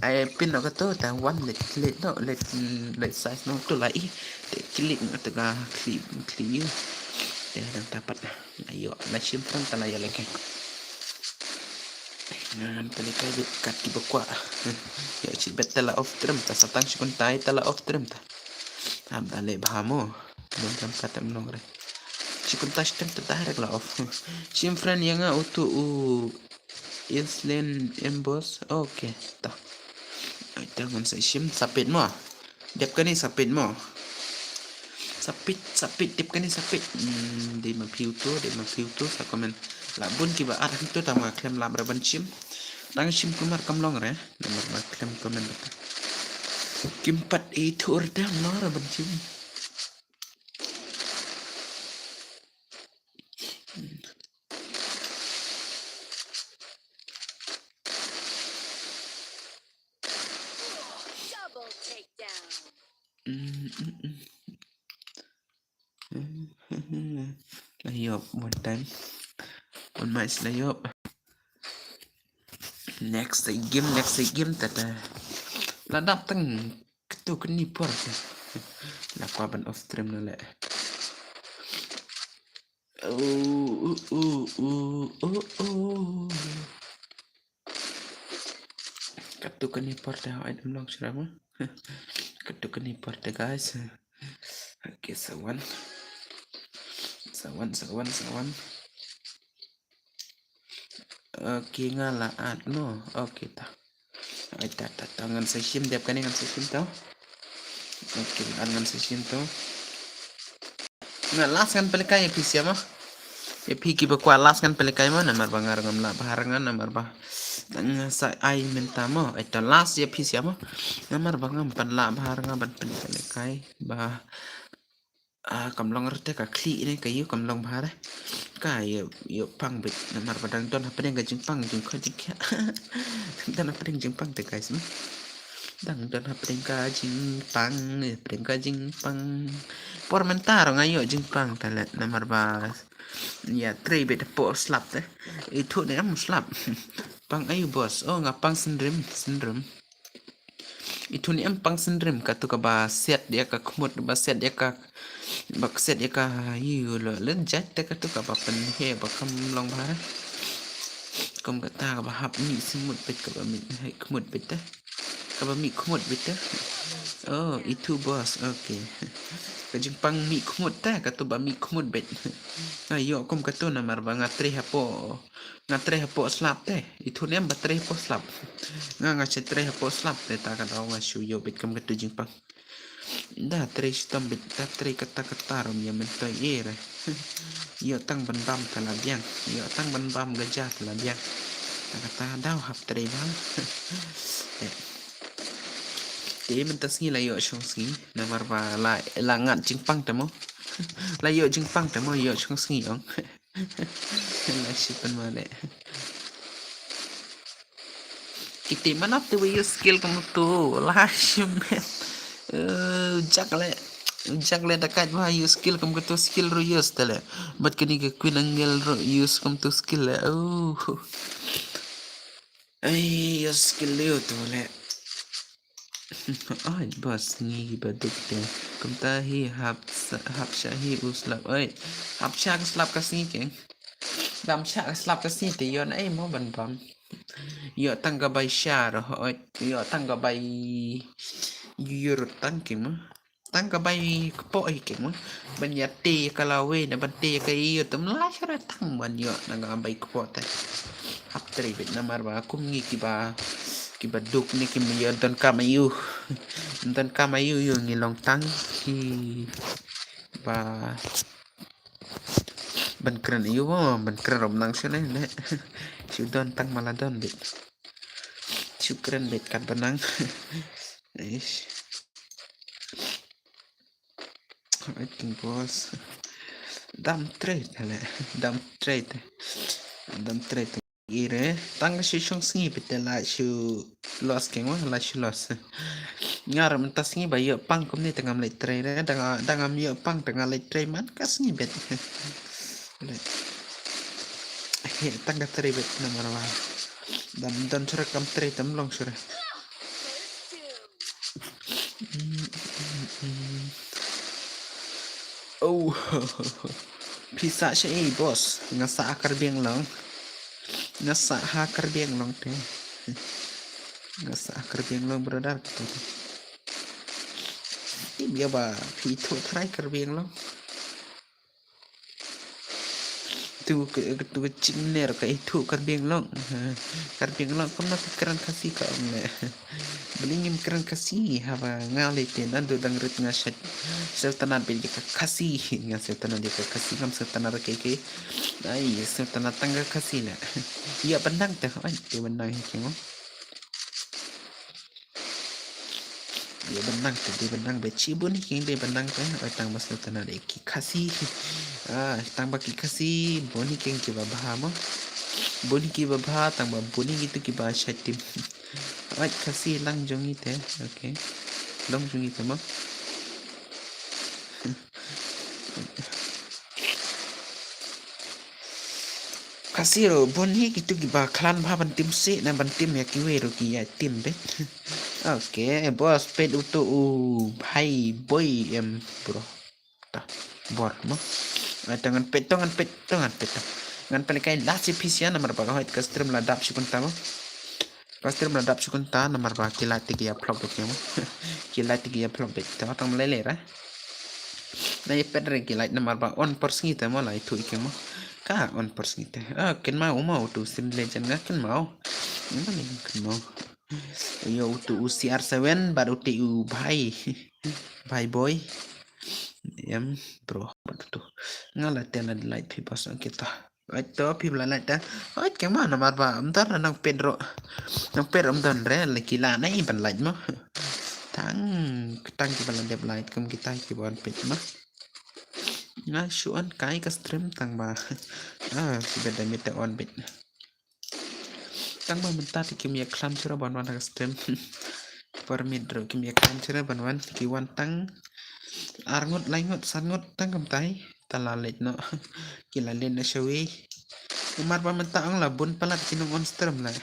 Ai pin no kato ta one let, let no, let, mm, let size no tu lai i. Te klik no ta ka klik, klik you. Te nangta pat. Ayo, na shim friend ta la ïa lagi. Ngan peli kai bit kat ki bakwa. Ya, shi bet ta la off stream ta, satang shi kun tai ta la off stream ta. Am da le bha mo. Don kam kat em nong re. Shi kun tai stream ta direct la off. Shim friend ïa nga utu u Island Emboss. Okay, ta. Ai ta ngan sa shim sapit mo. Dep kane sapit mo. Sapit, sapit, dep kane sapit. Hmm, dei ma phi uto, dei ma phi uto, sa comment. La bun kiba add hangto tang ba khlem lap re ban shim. Dang shim kumar kam long re. Namar ba khlem comment. Kim pat ithuh re tang long re ban shim. Double takedown. Mm, mm, mm. Layop one time. One match layop. Next game, next game tata. La dap tang katu kani por. La kwa ban off stream na le. Oh, oh, oh, oh, oh, oh. Katu kani por te hoi dem long sira ma. Katu kani por te guys. Okay, sawan. Sawan, sawan, sawan. Okay, nga la add no. Okay, ta. Ai ta ta ta ngan sa shim dep kane ngan sa shim to. Okay, an ngan sa shim to. Nga last ngan pynlehkai ïa phi sha mo. Ïa phi kiba kwah last ngan pynlehkai mo namar ba nga ruh ngam lah bha ruh nga namar ba nga sa ai mynta mo. Ai ta last ïa phi sha mo. Namar ba ngam pynlah bha ruh nga ban pynlehkai ba Ah, kam long rte ka khlieh ne ka ïoh kam long bha re. Ka ïoh ïoh pang bit namar ba dang don hapdeng ka jingpang jingkhot jingkhiah. Dang don hapdeng jingpang te guys mo. Dang don hapdeng ka jingpang hapdeng ka jingpang. Por mynta ruh nga ïoh jingpang te leh namar ba ïa trei bit hapoh slap te. Ithuh ne em slap. Pang aïu boss? Oh nga pang syndrim syndrim. Ithuh ne em pang syndrim katu kaba set ïa ka khmut ba set ïa ka ba set ïa ka ïu lo len jait te katu kaba pynhe ba kam long bha. Kum kata kaba hap mih khmut bit kaba mih khmut bit te. Kaba mih khmut bit te. Oh, ithuh boss. Okay. Ka jingpang mih khmut te katu ba mih khmut bit. Nga ïoh kum katu namar ba nga trei hapoh Nga trei hapoh slap te. Ithuh ne em ba trei hapoh slap. Nga nga shu trei hapoh slap te ta ka daw nga shu ïoh bit kum katu jingpang. Da trei shitom bit da trei kata kata rum ïa myntoi ïa re. Ïoh tang ban bam te la biang. Ïoh tang ban bam gaja te la biang. Ta kata daw hap trei bha. Te mynta sngi la ïoh shong sngi namar ba la la ngat jingpang te mo. La ïoh jingpang te mo ïoh shong sngi ong. La shi pynmale. Kiti manap te wi use skill kum tu la shi met. Eh, jak le jak le da kaj ba use skill kum tu skill ru use te le. Mat kini ke queen angel ru use kum tu skill le. Oh. Ai use skill le tu le. Ai bas ngi ba duk te. Kumta hi hap hap sha hi u slap. Ai hap sha ka slap ka sngi keng. Dam sha ka slap ka sngi te ïoh ai mo ban bam. Ïoh tang ka bai sha ro oi. Ïoh tang ka bai yur tang keng mo. Tang ka bai kpoh hi keng mo. Ban ïa te ka lawei na ban te ka ïoh tem la sha tang ban ïoh na ka bai kpoh te. Hap trei bit namar ba kum ngi kiba kiba duk ne kim ïoh don kam aïu. Don kam aïu ïoh ngi long tang kiba ban kren aïu ban kren rom nang shu ne ne. Shu don tang mala don bit. Shu kren bit kat ba nang. Ish. Acting boss. Dam trade le. Dam trade. Dam trade. Ire tang ka shu shong sngi bit te la shu los keng wa la shu los. Nga ruh mynta sngi ba ïoh pang kumne te ngam leit trei re dang dang ngam ïoh pang te nga leit trei man ka sngi bit. He tang ka trei bit namar wa dam don sure kam trei tam long sure. Oh. Phi sah sha ei boss. Nga sah ha Karbi Anglong. Nga sah ha Karbi Anglong te. Nga sah ha Karbi Anglong brother kata. Ti bia ba phi ithuh tharai Karbi Anglong. Tu ke tu ke chingner ka ithuh Karbi Anglong. Karbi Anglong kumno ki kren Khasi ka ong le. Beli ngim kren Khasi haba nga lei te nan du dang rit nga shat. Sel tanat beli ka Khasi nga sel tanat ka Khasi ngam sel tanat ke ke. Ai sel tanat tang ka Khasi le. Ïa benang te ai te benang hi kemo. Ïa benang te de benang be chi bun hi keng de benang te ai tang ba sel tanat de ki Khasi. Ah tang ba ki Khasi bun hi keng ki ba bha mo. Bun hi ki ba bha tang ba bun hi ki tu ki ba shat tim. Ai Khasi lang jong ite. Okay. Long jong ite mo. Khasi ro bon hi kitu ki ba khlan ba ban tim si na ban tim ya ki we ro ki ya tim be. Okay, boss pet utu u bhai boy em bro. Ta bor mo. Ai ta ngan pet to ngan pet to ngan pet to. Ngan pele kai la si pisia namar ba ka hoit ka stream la dap si kunta mo. Ka stream la dap si kunta namar ba ki light ki ya vlog bet mo. Ki light ki ya vlog bet ta tang lele ra. Na ye pet re ki light namar ba on por sngi te mo la itu ike mo. Ka on por sngi te. Ah ken mau mau tu sim legend nga ken mau. Nga ni ken mau. Ïa utu u C R seven bad utu u bhai. Bhai boy. Em, bro, bad utu. Nga la te la like phi boss, okay to. Oi to, phi ba la like ta. Oi, keng ma namar ba ym don nang pet ro. Nang pet ym don re, la ki la nai ban like mo. Tang, tang ki ba la dep like kum kita ki ba wan pet ma. Nga shu on kai ka stream tang ba. Ah, si beda mita on bit. Tang ba mynta te kim ïa khlem shuh ban wan ha ka stream. Permit ruh kim ïa khlem shuh ban wan, ki wan tang ar ngut, lai ngut, san ngut tang kumtai. Ta la leit noh. Ki la leit noh shawi. Namar ba mynta ong la bun palat ki nong on stream la.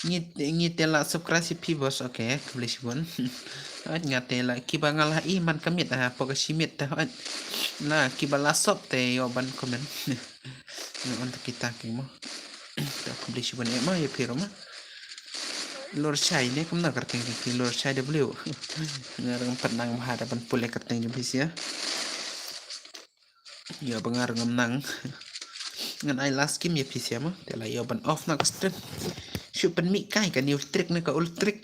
Ngi, ngi te la subscribe shi phi boss, okay, khublei shibun. Ait nga te la kiba nga la i man ka miet ha, pok ka shi miet te ait. La kiba la sop te ïoh ban comment. Nga on te kita ki mo. Ta khublei shibun ïa ma ïa phi ruh ma. Lor shai ne kumno kyrteng ki lor shai W. Nga rang pat nang bha da ban pule kyrteng jong phi sia. Ïa ba nga rang nang. Ngan ai last game ïa phi sia ma. Te la ïa ban off na ka stream. Shu pynmih kai ka new trick ne ka old trick.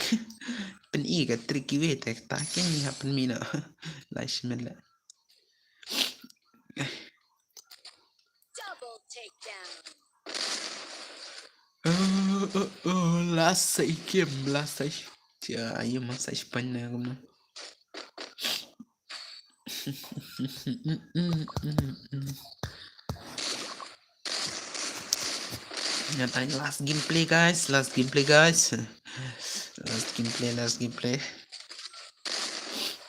Pynmih ka trick kiwei te ta ken ni ha pynmih na. Lai shimen la. Double takedown. Oh, oh, oh, last sa i game, last sa i. Tia, ayo ma sa i span na kumno. Ngan ai last gameplay guys, last gameplay guys. Last gameplay, last gameplay.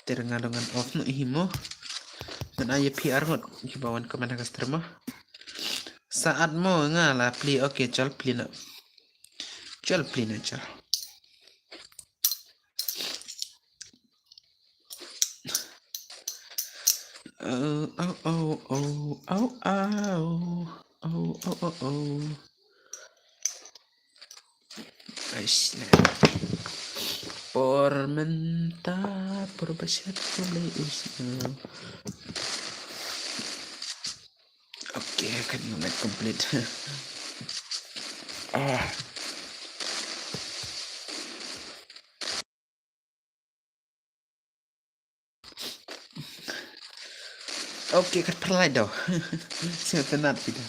Ter nga dong ngan off no hi mo. Ngan ai ïa phi ar ngut kiba wan comment ha ka stream mo. Saat mo nga la play, okay, chal play na. Chal play na chal. Oh, oh, oh, oh, oh, oh. Oh, oh, oh, oh. Aish, na. Por mynta, por ba shet ko blei us. Okay, kan you make complete. Ah. Okay, kat pyrlait daw. Sngewtynnat phi daw.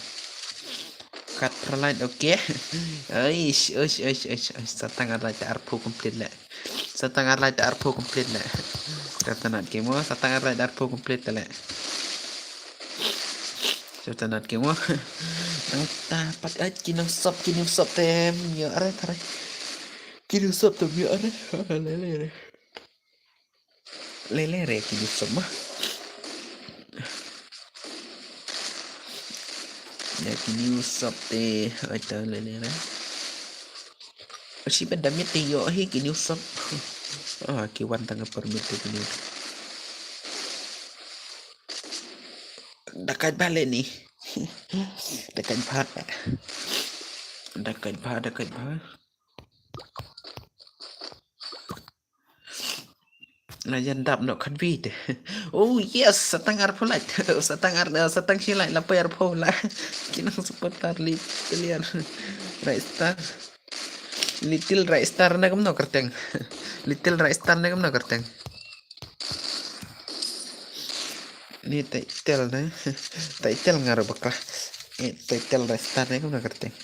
Kat pyrlait, okay. Aish, aish, aish, aish, aish. Sa tang ar lai ta arphew complete leh. Sa tang ar lai ta arphew complete leh. Sngewtynnat ki mo, sa tang ar lai ta arphew complete leh. Sngewtynnat ki mo. Nang ta pat ai ki nong sop, ki nong sop te. Ïa are tare. Ki nong sop te ïa are. Le le le. Le le re ki nong sop ma. Ïa ki nong sop te. Ai ta le le re. Shi ban da miet te ïoh hi ki nong sop. Ah, ki wan tang ka permit te ki nong. Da kait bha le ni. Da kait bha. Da kait bha, da kait bha. La jan dap noh khat bit. Oh yes, sa tang arphew lait. Sa tang ar, sa tang shi lait la poi arphew la. Ki nong supporter li telian. Right star. Little Right Star ne kumno kyrteng. Little Right Star ne kumno kyrteng. Ni title ne. Title nga ruh bakla. Eh, title Right Star ne kumno kyrteng.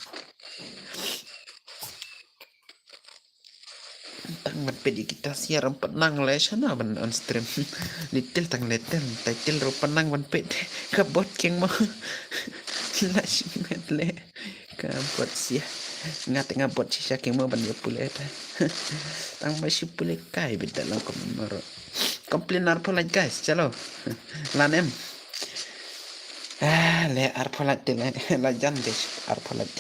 Tang ban peit ïa kita sia ram pat nang le shana ban on stream. Little tang le ten title ruh pat nang ban peit. Ka bot keng mo. La shi met le. Ka bot sia. Nga te nga bot shisha keng mo ban ïa pule ta. Tang ba shu pule kai bit da lang comment maro. Complain arphew lait guys, chalo. Lan em. Ah, le arphew lait te le la jan de arphew lait.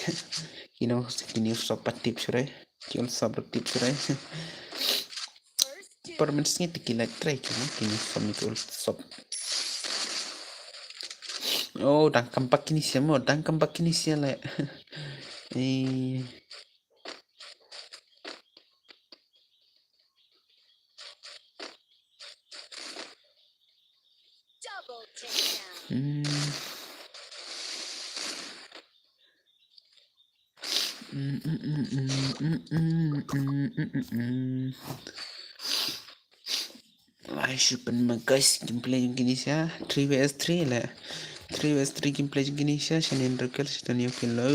You know, you know, so patip sure. Ki ul sop rutip sure. Por men sngi te ki lait try ki mo, ki ni som ni ki ul sop. Oh, dang kam bak kini sia mo, dang kam bak kini sia le. Eh. Double takedown. Hmm. Lai shu pynmih guys, gameplay jong kine sha three versus three le. Three versus three gameplay jong kine sha, sha nen rekel sha tani, okay lo.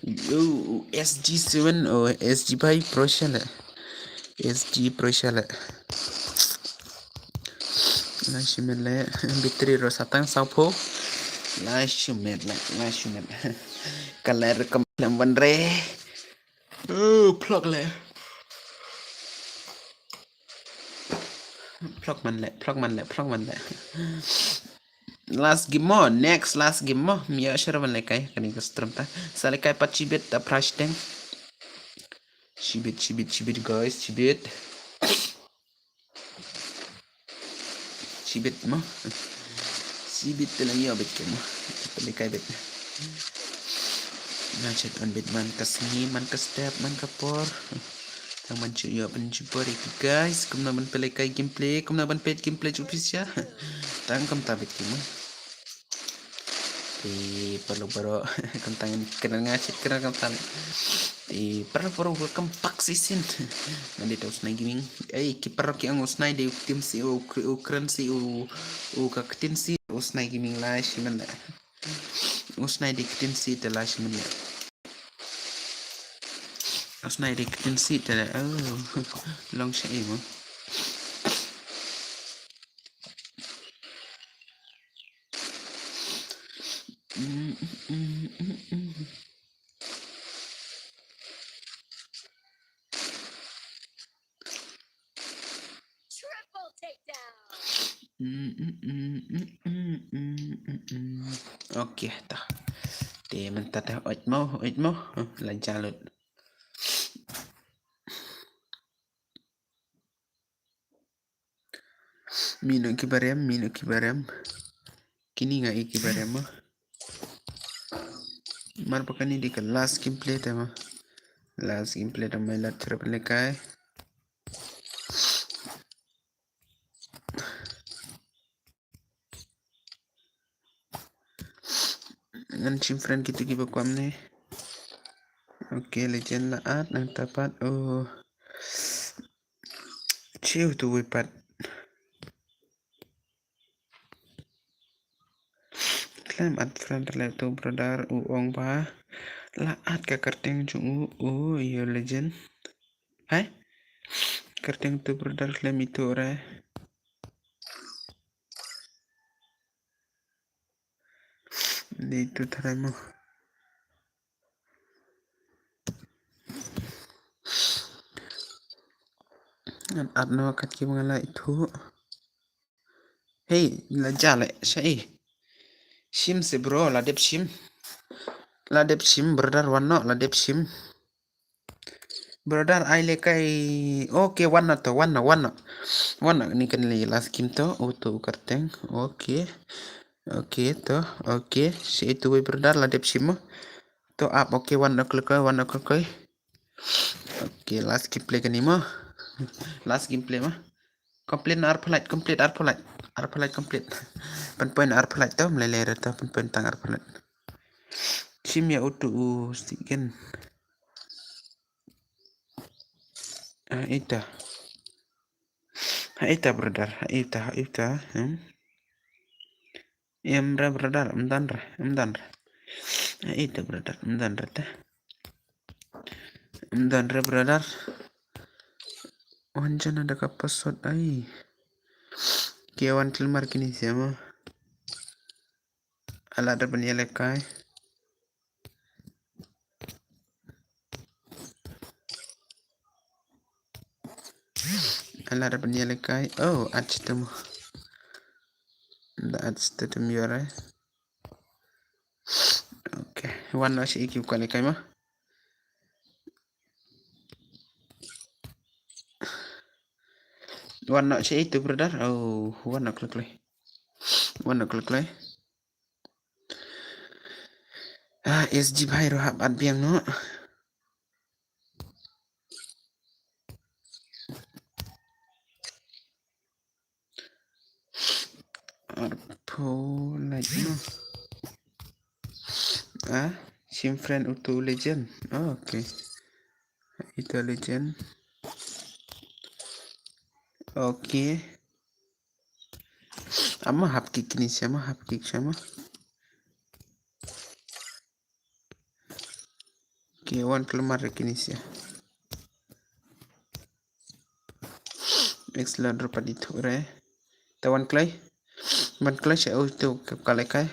Yo, S G seven, oh, S G bhai, pro sha le. S G pro sha le. Lai shu met le, battery ruh sa tang saw phew. Lai shu met le, lai shu met. Ka lai ruh kam lem ban re. Oh, phlok le. Phlok man le, phlok man le, phlok man le. Last game mo, next last game mo. Mia shara ban lekai, kani ka stream ta. Sa lekai pat shibit ta price teng. Shibit, shibit, shibit guys, shibit. Shibit mo. Shibit te la ïoh bit ke mo. Te lekai bit. Nga chet on bit man ka sngi, man ka step, man ka por. Tang man chu ïoh ban chu por ki guys. Kumno ban pelekai gameplay, kumno ban pet gameplay chu pisa. Tang kam ta bit ke mo. Te paralok baroh, kam tang kena nga chet kena kam tang. Te paralok baroh, welcome back shisien. Ngan dei ta u Snai Gaming. Ei, ki paralok ki ong u Snai dei u ktien si, u kr-, u kren si, u, u ka ktien si, u Snai Gaming lai shi man da. U Snai dei ktien si te lai shi man da. U Snai dei ktien si te lai. Oh, long sha ei mo. Triple takedown. Okay, ta. Te mynta te oit mo, oit mo. Huh, la jalut. Mino ki barem, mino ki barem. Kini nga i ki barem mo. Mar pa kani dei ka last gameplay te mo. Last gameplay te mo, lat trap lekai. Ngan shim friend kito kiba kwam ne. Okay, legend la at nang tapat. Oh. Chiu tu wi pat. Khlem at friend le tu brother u ong ba. La at ka kyrteng jong u, u yo legend. Hai. Kyrteng tu brother khlem itu re. Dei tu tharai mo. Ngan at no kat ki ba nga la ithuh. Hei, la ja le, sha i. Shim se bro, la dep shim. La dep shim, brother, wan no, la dep shim. Brother, ai lekai. Okay, wan no to, wan no, wan no. Wan no, ni kan le last game to, u to u kyrteng. Okay. Okay, to, okay. Sha i tu wei brother, la dep shim mo. To up, okay, wan no klikoi, wan no klikoi. Okay, last gameplay kani mo. Last gameplay mo. Complete na arphaw lait, complete arphaw lait. Arphaw lait complete. Pynpoi na arphaw lait to, mlei lei re to, pynpoi tang arphaw lait. Shim ïa utu u sigen. Ah, ita. Ha ita brother, ha ita, ha ita. Hmm. Em re brother, em don re, em don re. Ha ita brother, em don re te. Em don re brother. Wan jana da ka password ai. Ki wan tlmar kini siama. Ala da ban ïalehkai. Ala da ban ïalehkai. Oh, at sitem. Da at sitem ïore. Okay. Wan no shi iki ka lehkai ma. Wan no shi itu brother. Oh, wan no klik klik. Wan no klik klik. Ah, S G bhai ruh hap at biang no. Arphaw lait no. Ah. Shim friend utu legend. Oh, okay. Ito legend. Okay. Ama hap kick ni siama hap kick siama. Okay, wan keluar re kini sia. Next ladder padi tu re. Te wan klai. Wan klai sia utu ke kale kai.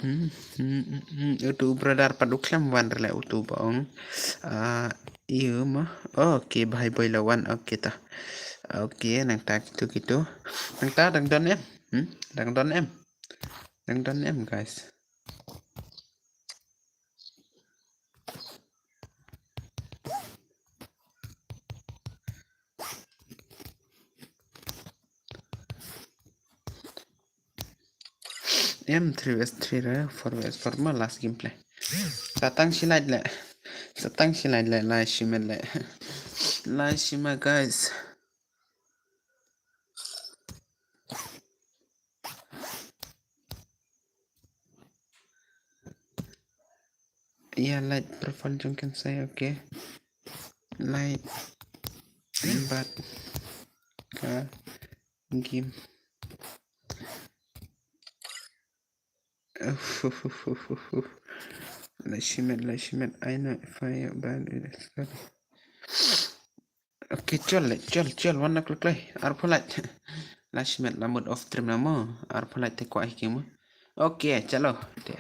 Hmm, hmm, hmm, hmm. Utu brother pat u khlem wan re le utu ba ong. Ah, iyo ma. Okay, bhai boy la wan. Okay ta. Okay, nangta kitu kitu. Nangta dang don em. Hmm? Dang don em. Dang don em, guys. Em three versus three re, four versus four ma last gameplay. Sa tang shi like le. Sa tang shi like le, like shi met le. Like shi ma, guys. Ya, light profile jong kan saya, okay. Light bat ka game. Like shi met, like shi met. I know if I ban it. Okay, chol le, chol, chol, wan na klok lai. Arphew lait. Like shi met la mut off stream na mo. Arphew lait te kwah hi ki mo. Okay, chalo. Te.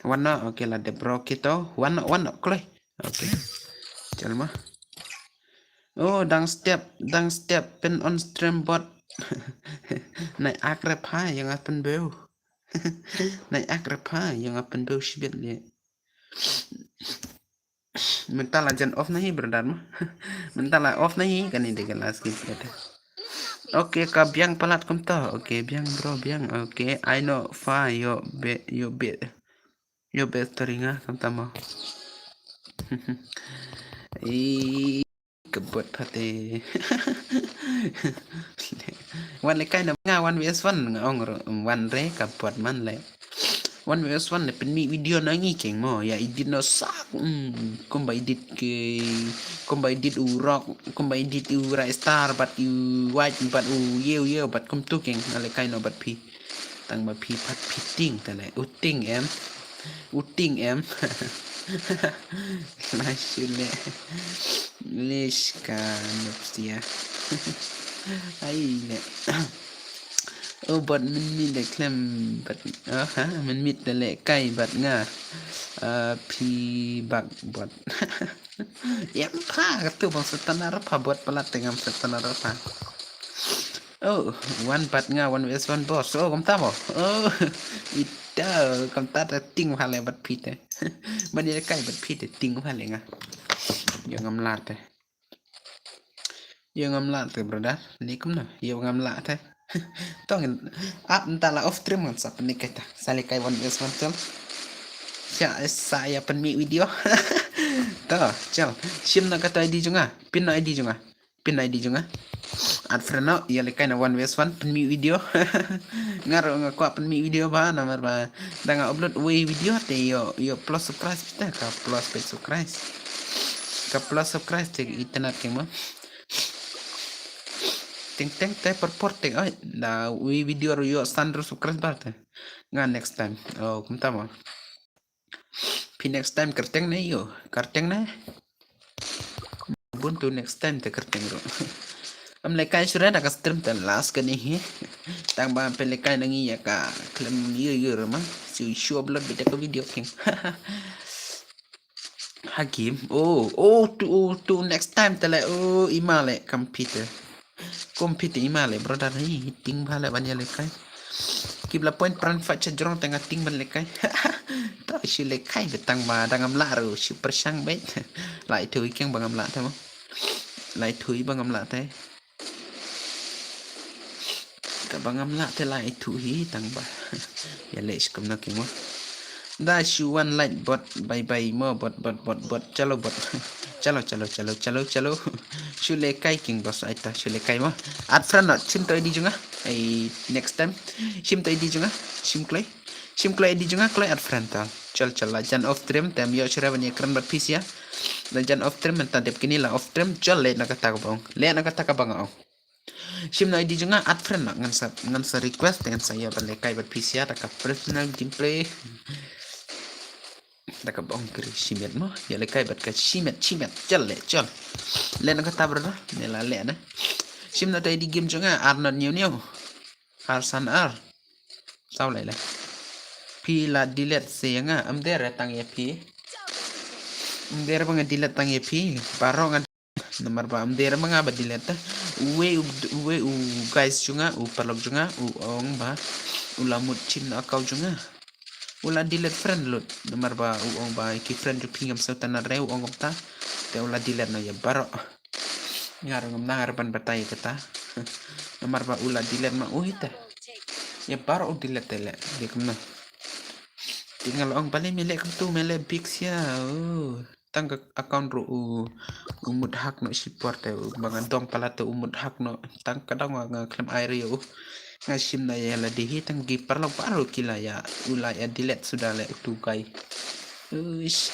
Wan na, okay, la de bro kito. Wan na, wan na kloi. Okay. Chal ma. Oh, dang step, dang step pyn on stream bot. Nai ak rep ha, ïa nga pynbew. Nai ak rep ha, ïa nga pynbew shibit le. Mynta la jan off na hi, brother ma. Mynta la off na hi, kane de ka last game, brother. Okay, ka biang palat kumta. Okay, biang bro, biang. Okay, I know fa yo be, yo be. Yo be story nga kumta ma. I ka bot pate. Wan le kai na nga one versus one nga ong ro, wan re ka bot man le. One versus one le pynmih video na ngi keng mo, ïa edit no sak. Hmm, kumba edit ki, kumba edit u rock, kumba edit u rai star, bad u white, bad u yeu yeu, bad kumtu keng, nga le kai no bad phi. Tang ba phi pat phi ting te le, u ting em. U ting em. Lai shu le. Lish ka nupsia. Ai le. Oh, bot mynmiet le khlem bad. Oh, ha, mynmiet le kai bad nga. Ah, phi bak bot. Em pha, katu bang setan arpha bot palat te ngam setan arpha. Oh, one bad nga, one versus one boss. Oh, kumta mo. Oh, ita, kumta te ting bha le bad phi te. Ban ïa kai bad phi te ting bha le nga. Ïa ngam lah te. Ïa ngam lah te, brother. Ni kumno, ïa ngam lah te. Tong ap nta la off stream ngan sa pynleh kai ta. Sa leh kai one versus one chal. Sa sa ïa pynmih video. To, chal. Shim na kata I D jong nga. Pin na I D jong nga. Pin na I D jong nga. Add friend no, ïa leh kai na one versus one pynmih video. Nga ruh nga kwah pynmih video bha namar ba da nga upload wei video te ïoh, ïoh plus subscribe te ka plus page subscribe. Ka plus subscribe te internet keng mo. Teng teng te por por te oi da wei video ruh ïoh san ruh subscribe bar te. Nga next time. Oh, kumta mo. Phi next time kyrteng ne ïoh, kyrteng ne. Bun tu next time te kyrteng ruh. Am leh kai shuh re da ka stream te last kane hi. Tang ba phi leh kai na ngi ïa ka khlem ïoh ïoh ruh ma. Shu shu upload beit ka video keng. Ha game. Oh, oh, tu, oh, tu next time te le. Oh, ima le computer. Computer ima le brother. Hi, ting bha le ban ïa leh kai. Kip la point pran fa cha jrong tang ting ban leh kai. To shu leh kai betang ma dang am la ru shu pyrshang beit. Lai thui keng bang am la te mo. Lai thui bang am la te. Ka bang am lah te lai thu hi tang ba. Ïa leh shi kumno ki mo. Da shu wan light bot bye bye mo bot bot bot bot chalo bot. Chalo, chalo, chalo, chalo, chalo. Shu leh kai king boss aita, shu leh kai mo. Add friend noh, shim to I D jong nga. Ai, next time. Shim to I D jong nga. Shim kloi. Shim kloi I D jong nga, kloi add friend to. Chal, chal, la jan off stream, te ym ïoh shuh re ban ïakren bad phi sha. La jan off stream, mynta dep kine la off stream, chal leh na kata kaba ong. Leh na kata kaba nga ong. Shim na I D jong nga, add friend noh, ngan sa, ngan sa request, ngan sa ïa ban leh kai bad phi sha, da ka personal gameplay. Da kaba ong kri shimet mo, ïa leh kai bad ka shimet, shimet, chal leh, chal. Leh na kata brother, ne la leh na. Shim na to I D game jong nga, ar not ñiew ñiew. Ar san ar. Saw lai lai. Phi la delete se ïa nga, ym dei re tang ïa phi. Ym dei re ba nga delete tang ïa phi. Baroh nga Namar ba ym dei re ma nga ba delete ta. Uwei u, uwei u guys jong nga, u paralok jong nga, u ong ba u la mut shim na account jong nga. U la delete friend lut. Namar ba u ong ba ki friend jong phi ngam sngewtynnat re, u ong kumta. Te u la delete noh ïa baroh. Nga ruh ngam nang re ban batai ïa kata. Namar ba u la delete ma u hi te. Ïa baroh u delete te leh. Dei kumno. Te nga la ong balei me leh kumtu, me leh bik sia. Oh. Tang ka account ruh u, u mut hack noh shipor te, u ba nga dong palat te u mut hack noh. Tang ka dong nga khlem ai ruh ïa u. Nga shim na ïa lade hi, tang ki paralok baroh ki la ïa, u la ïa delete suda leh utu u guy. Uish.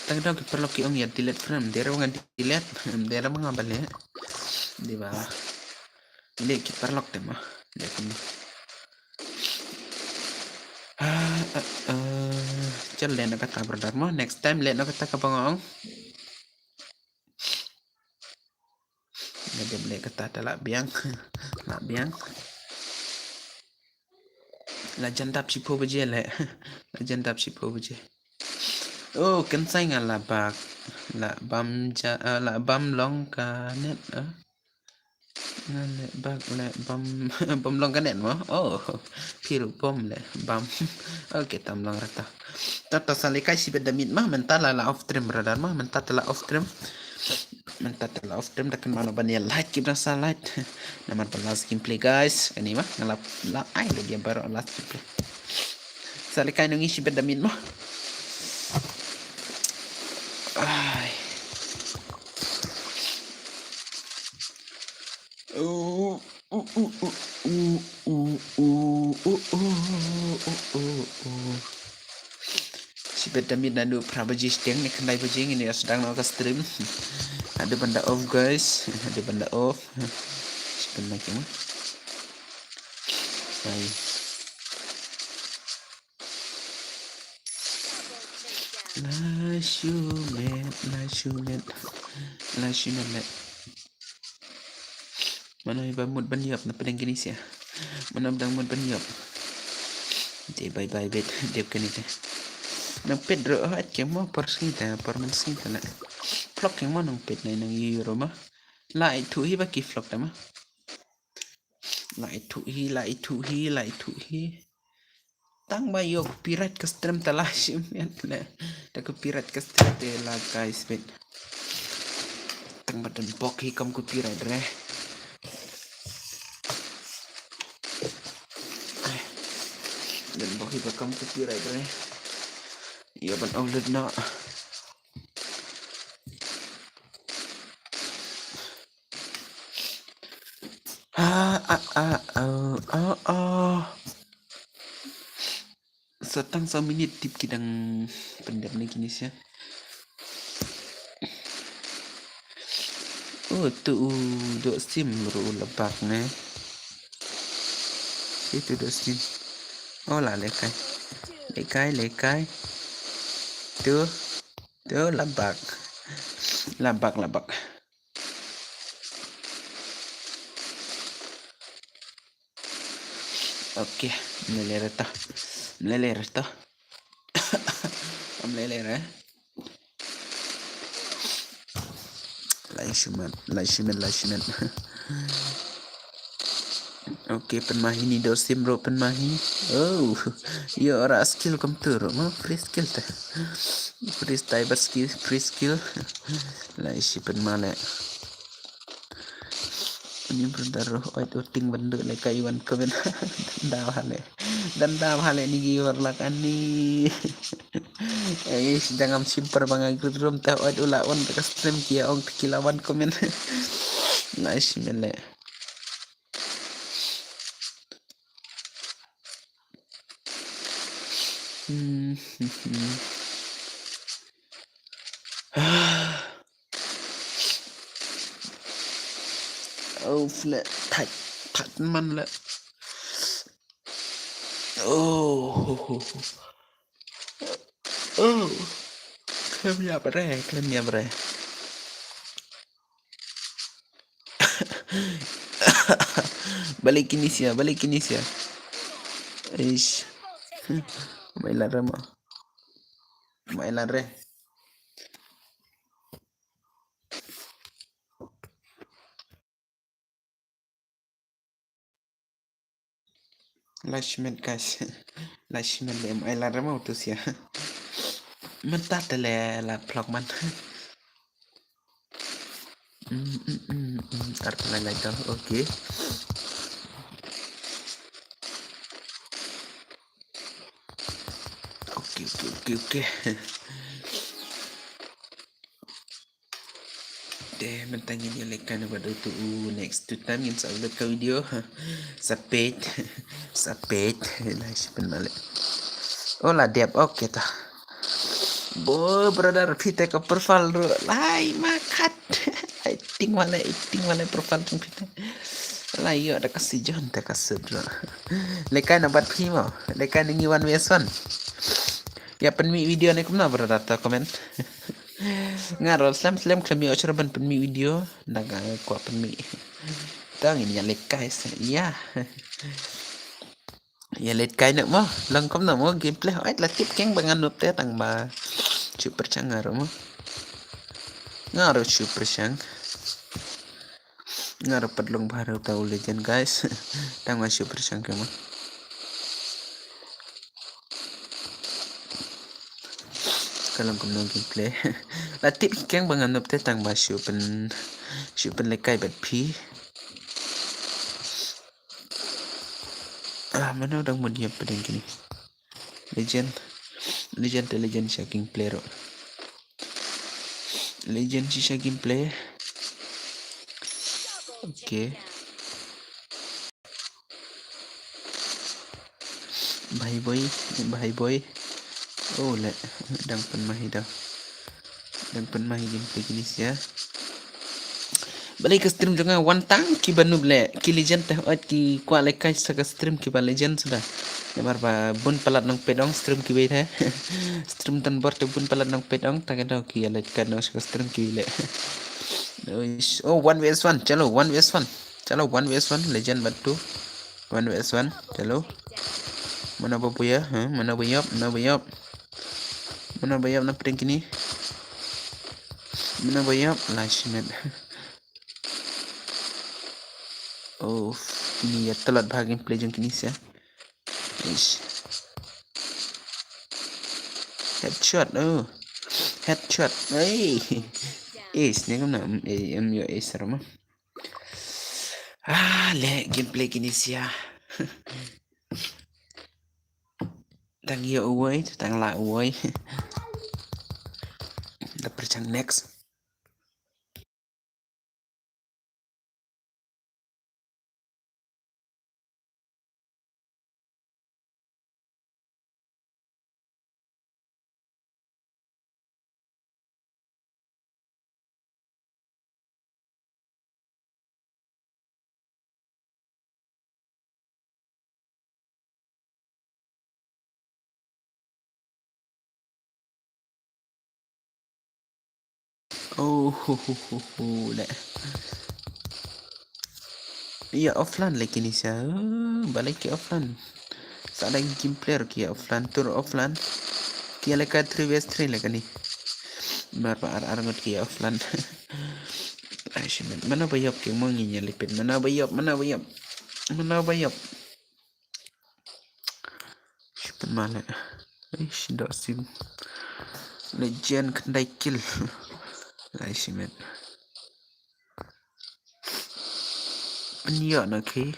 Tang ka dong ki paralok ki ong ïa delete friend, dei re ba nga delete, dei re ba nga ba leh. Dei ba. Leh ki paralok te mo. Leh kumno. Ah, ah, ah. Chal leh na kata brother mo. Next time leh na kata kaba nga ong. Nga dep leh kata te la biang. La biang. La jan dap shiphew baje leh. La jan dap shiphew baje. Oh, kynsai nga la bak. La bam ja, ah, la bam long ka net, ah. Nga leh bak leh bam, bam long ka net mo. Oh, phi ruh bam leh bam. Okay, tam long rata. Ta ta sa leh kai shibit da miet ma, mynta la la off stream brother ma, mynta ta la off stream. Mynta ta la off stream da kynmaw ban ïa like, ki bnai sa like. Namar ba last gameplay guys, ani ma, nga la, la ai leh ïa baroh last gameplay. Sa leh kai ngi shibit da miet ma. Ai. Shibit da miet naduh phra baje shiteng ne khyndai baje ngin ïa sdang noh ka stream. Haduh ban da off guys, haduh ban da off. Shibit na kima. Ai. La shumet, la shumet. La shumet leh. Mano ba mut ban ïap na pdeng kine sia. Mano ba dang mut ban ïap. Te bye bye bet dep kane te. Nang pet ruh oh at kemo por sngi ta por man sngi ta leh. Vlog kemo nang pet nai nang ïoh ruh ma. La ai thuh hi ba ki vlog ta ma. La ai thuh hi, la ai thuh hi, la ai thuh hi. Tang ba ïoh copyright ka stream te la shimet leh. Te copyright ka stream te la guys bet. Tang ba don bok hi kam copyright re. Don bok hi ba kam copyright re. Ïa ban ong lut noh. Ah, ah, ah, oh, oh, oh. Sa tang sa minit tip ki dang pyndep ne kine sia. Oh, tu u dok sim ruh u la bak ne. Itu dok sim. Oh, la leh kai. Leh kai, leh kai. Tu. Tu la bak. La bak, la bak. Okay, mlele rata. Mlele rata. Mlele re. Lai shimet, lai shimet, lai shimet. Okay, pynmahi ni dok sim ruh pynmahi. Oh, ïa ora skill kumtu ruh ma free skill te. Free cyber skill, free skill. Lai shi pynmale. Ni brother ruh, oi, tu ting bendu le ka iwan komen. Danda bha le. Danda bha le ni gi war lak ani. Eh, jangan simper bang agri room ta, oi, ula on ta ka stream kia ong ta ki lawan komen. Nice mele. Hmm. Oh, flat. Tight. Tight man le. Oh. Oh. Klem ya bre, klem ya bre. Balik kini sia, balik kini sia. Ish. Mai lare mo. Mai lare. Lashmet guys. Lashmet le mai lare mo tu sia. Mynta te le la vlog man. Mm, mm, mm, mm. Tar te la lai dong. Okay. Okay, okay, okay, okay. Te mynta ngin ïa leit kai na bad utu u next, tu tam ngin sa upload ka video. Sa peit. Sa peit. Lai shi pynmale. Oh, la dep, okay ta. Bo brother, phi te ka profile ruh lai ma khat. Ai ting wale, ai ting wale profile jong phi te. Lai ïoh da ka si jon te ka sut ruh. Leit kai na bad phi mo. Leit kai na ngi one versus one. Ïa pynmih video ne kumno brother, to comment. Nga ruh slem slem khlem ïoh shuh ban pynmih video. Nda nga kwah pynmih. To ngin ïa leit kai sa. Ïa. Ïa leit kai noh mo. Long kumno mo gameplay. Hooid la tip keng ba ngan noob te tang ba shu pyrshang nga ruh mo. Nga ruh shu pyrshang. Nga ruh pat long bha ruh uta u legend guys. Tang ba shu pyrshang keng mo. Ka long kumno gameplay. La tip keng ba ngan noob te tang ba shu pyn, shu pynlehkai bad phi. Ah, mano dang mut ïa pdeng kini. Legend. Legend te legend sha gameplay ruh. Legend shisha gameplay. Okay. Bhai boy, bhai boy. Oh, le, dang pynmai hi da. Dang pynmai hi gameplay kini sia. Balei ka stream jong nga wan tang kiba noob le, ki legend te, oi, ki kwah lehkai sa ka stream kiba legend suda. Namar ba bun palat nongpeit ong stream kiwei te. Stream tan bor te bun palat nongpeit ong, ta ka daw ki ïa lehkai noh sa ka stream kiwei le. Oh, one versus one, chalo, one versus one. Chalo, one versus one, legend bad tu. One versus one, chalo. Mano ba buya, ha? Mano ba ïap, mano ba ïap. Mano ba ïap na pdeng kini. Mano ba ïap, la shimet. Oh, kini ïa tlot bha gameplay jong kini sia. Ish. Headshot, oh. Headshot. Hey. Ace, ni kumno, em, em, ïoh ace ruh mo. Ah, le gameplay kini sia. Tang ïoh uwei, tang lah uwei. Da pyrshang next. Oh, ho, ho, ho, ho, le. Ïa offline le kini sia, eh, balei ki offline. Sa dang gameplay ruh ki ïa offline, tur offline. Ki ïa lehkai three versus three le kani. Mar ba ar ar ngut ki ïa offline. Ai shimet, mano ba ïap ki mo ngin ïa lipit, mano ba ïap, mano ba ïap. Mano ba ïap. Shimet male. Ish, doh sim. Legend khyndai kill. Lai shimet. Pynïoh na ki.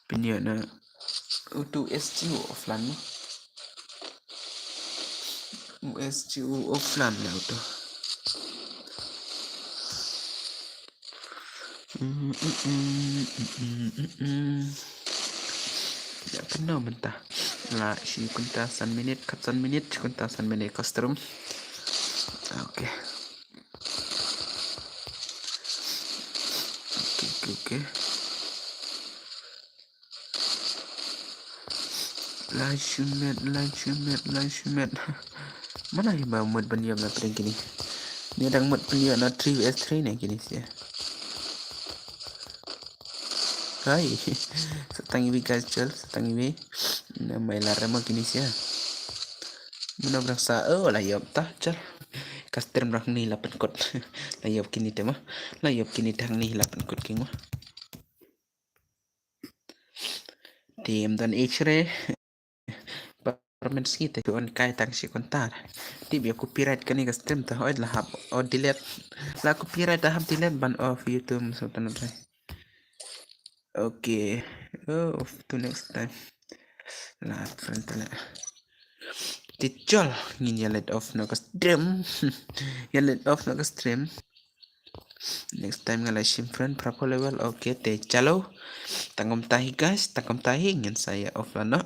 Pynïoh na. Utu S G U offline no. U S G U offline la utu. Mm, mm, mm, mm, mm, mm. Ya, pynno mynta. La shi kynta san minit, kat san minit, shi kynta san minit ka stream. Okay. Okay, okay, okay. Lai shimet, lai shimet, lai shimet. Mana hi ba mut ban ïap na pdeng kini. Ni dang mut ban ïap na three versus three ne kini sia. Hai. Sa tang iwi guys, chal, sa tang iwi. Na mai la rema kini sia. Muna brang sa, oh, la ïap ta, chal. Ka stream rang ni la pynkut. La ïap kini te ma. La ïap kini te hang ni la pynkut king ma. Tim dan ichre. Permen ski te on kai tang shi kontar. Tip ya copyright kani ka stream ta, oi la hap o delete. La copyright ta hap delete ban off YouTube so tan re. Okay. Oh, off to next time. La friend tala. Ti chol ngin ya let off na ka stream. Ya let off na ka stream. Next time nga la shim friend pra level. Okay, te chalo. Tang kumta hi guys, tang kumta hi ngin sa ya off la no.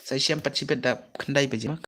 Sa shim pat shibet da khyndai baje ma.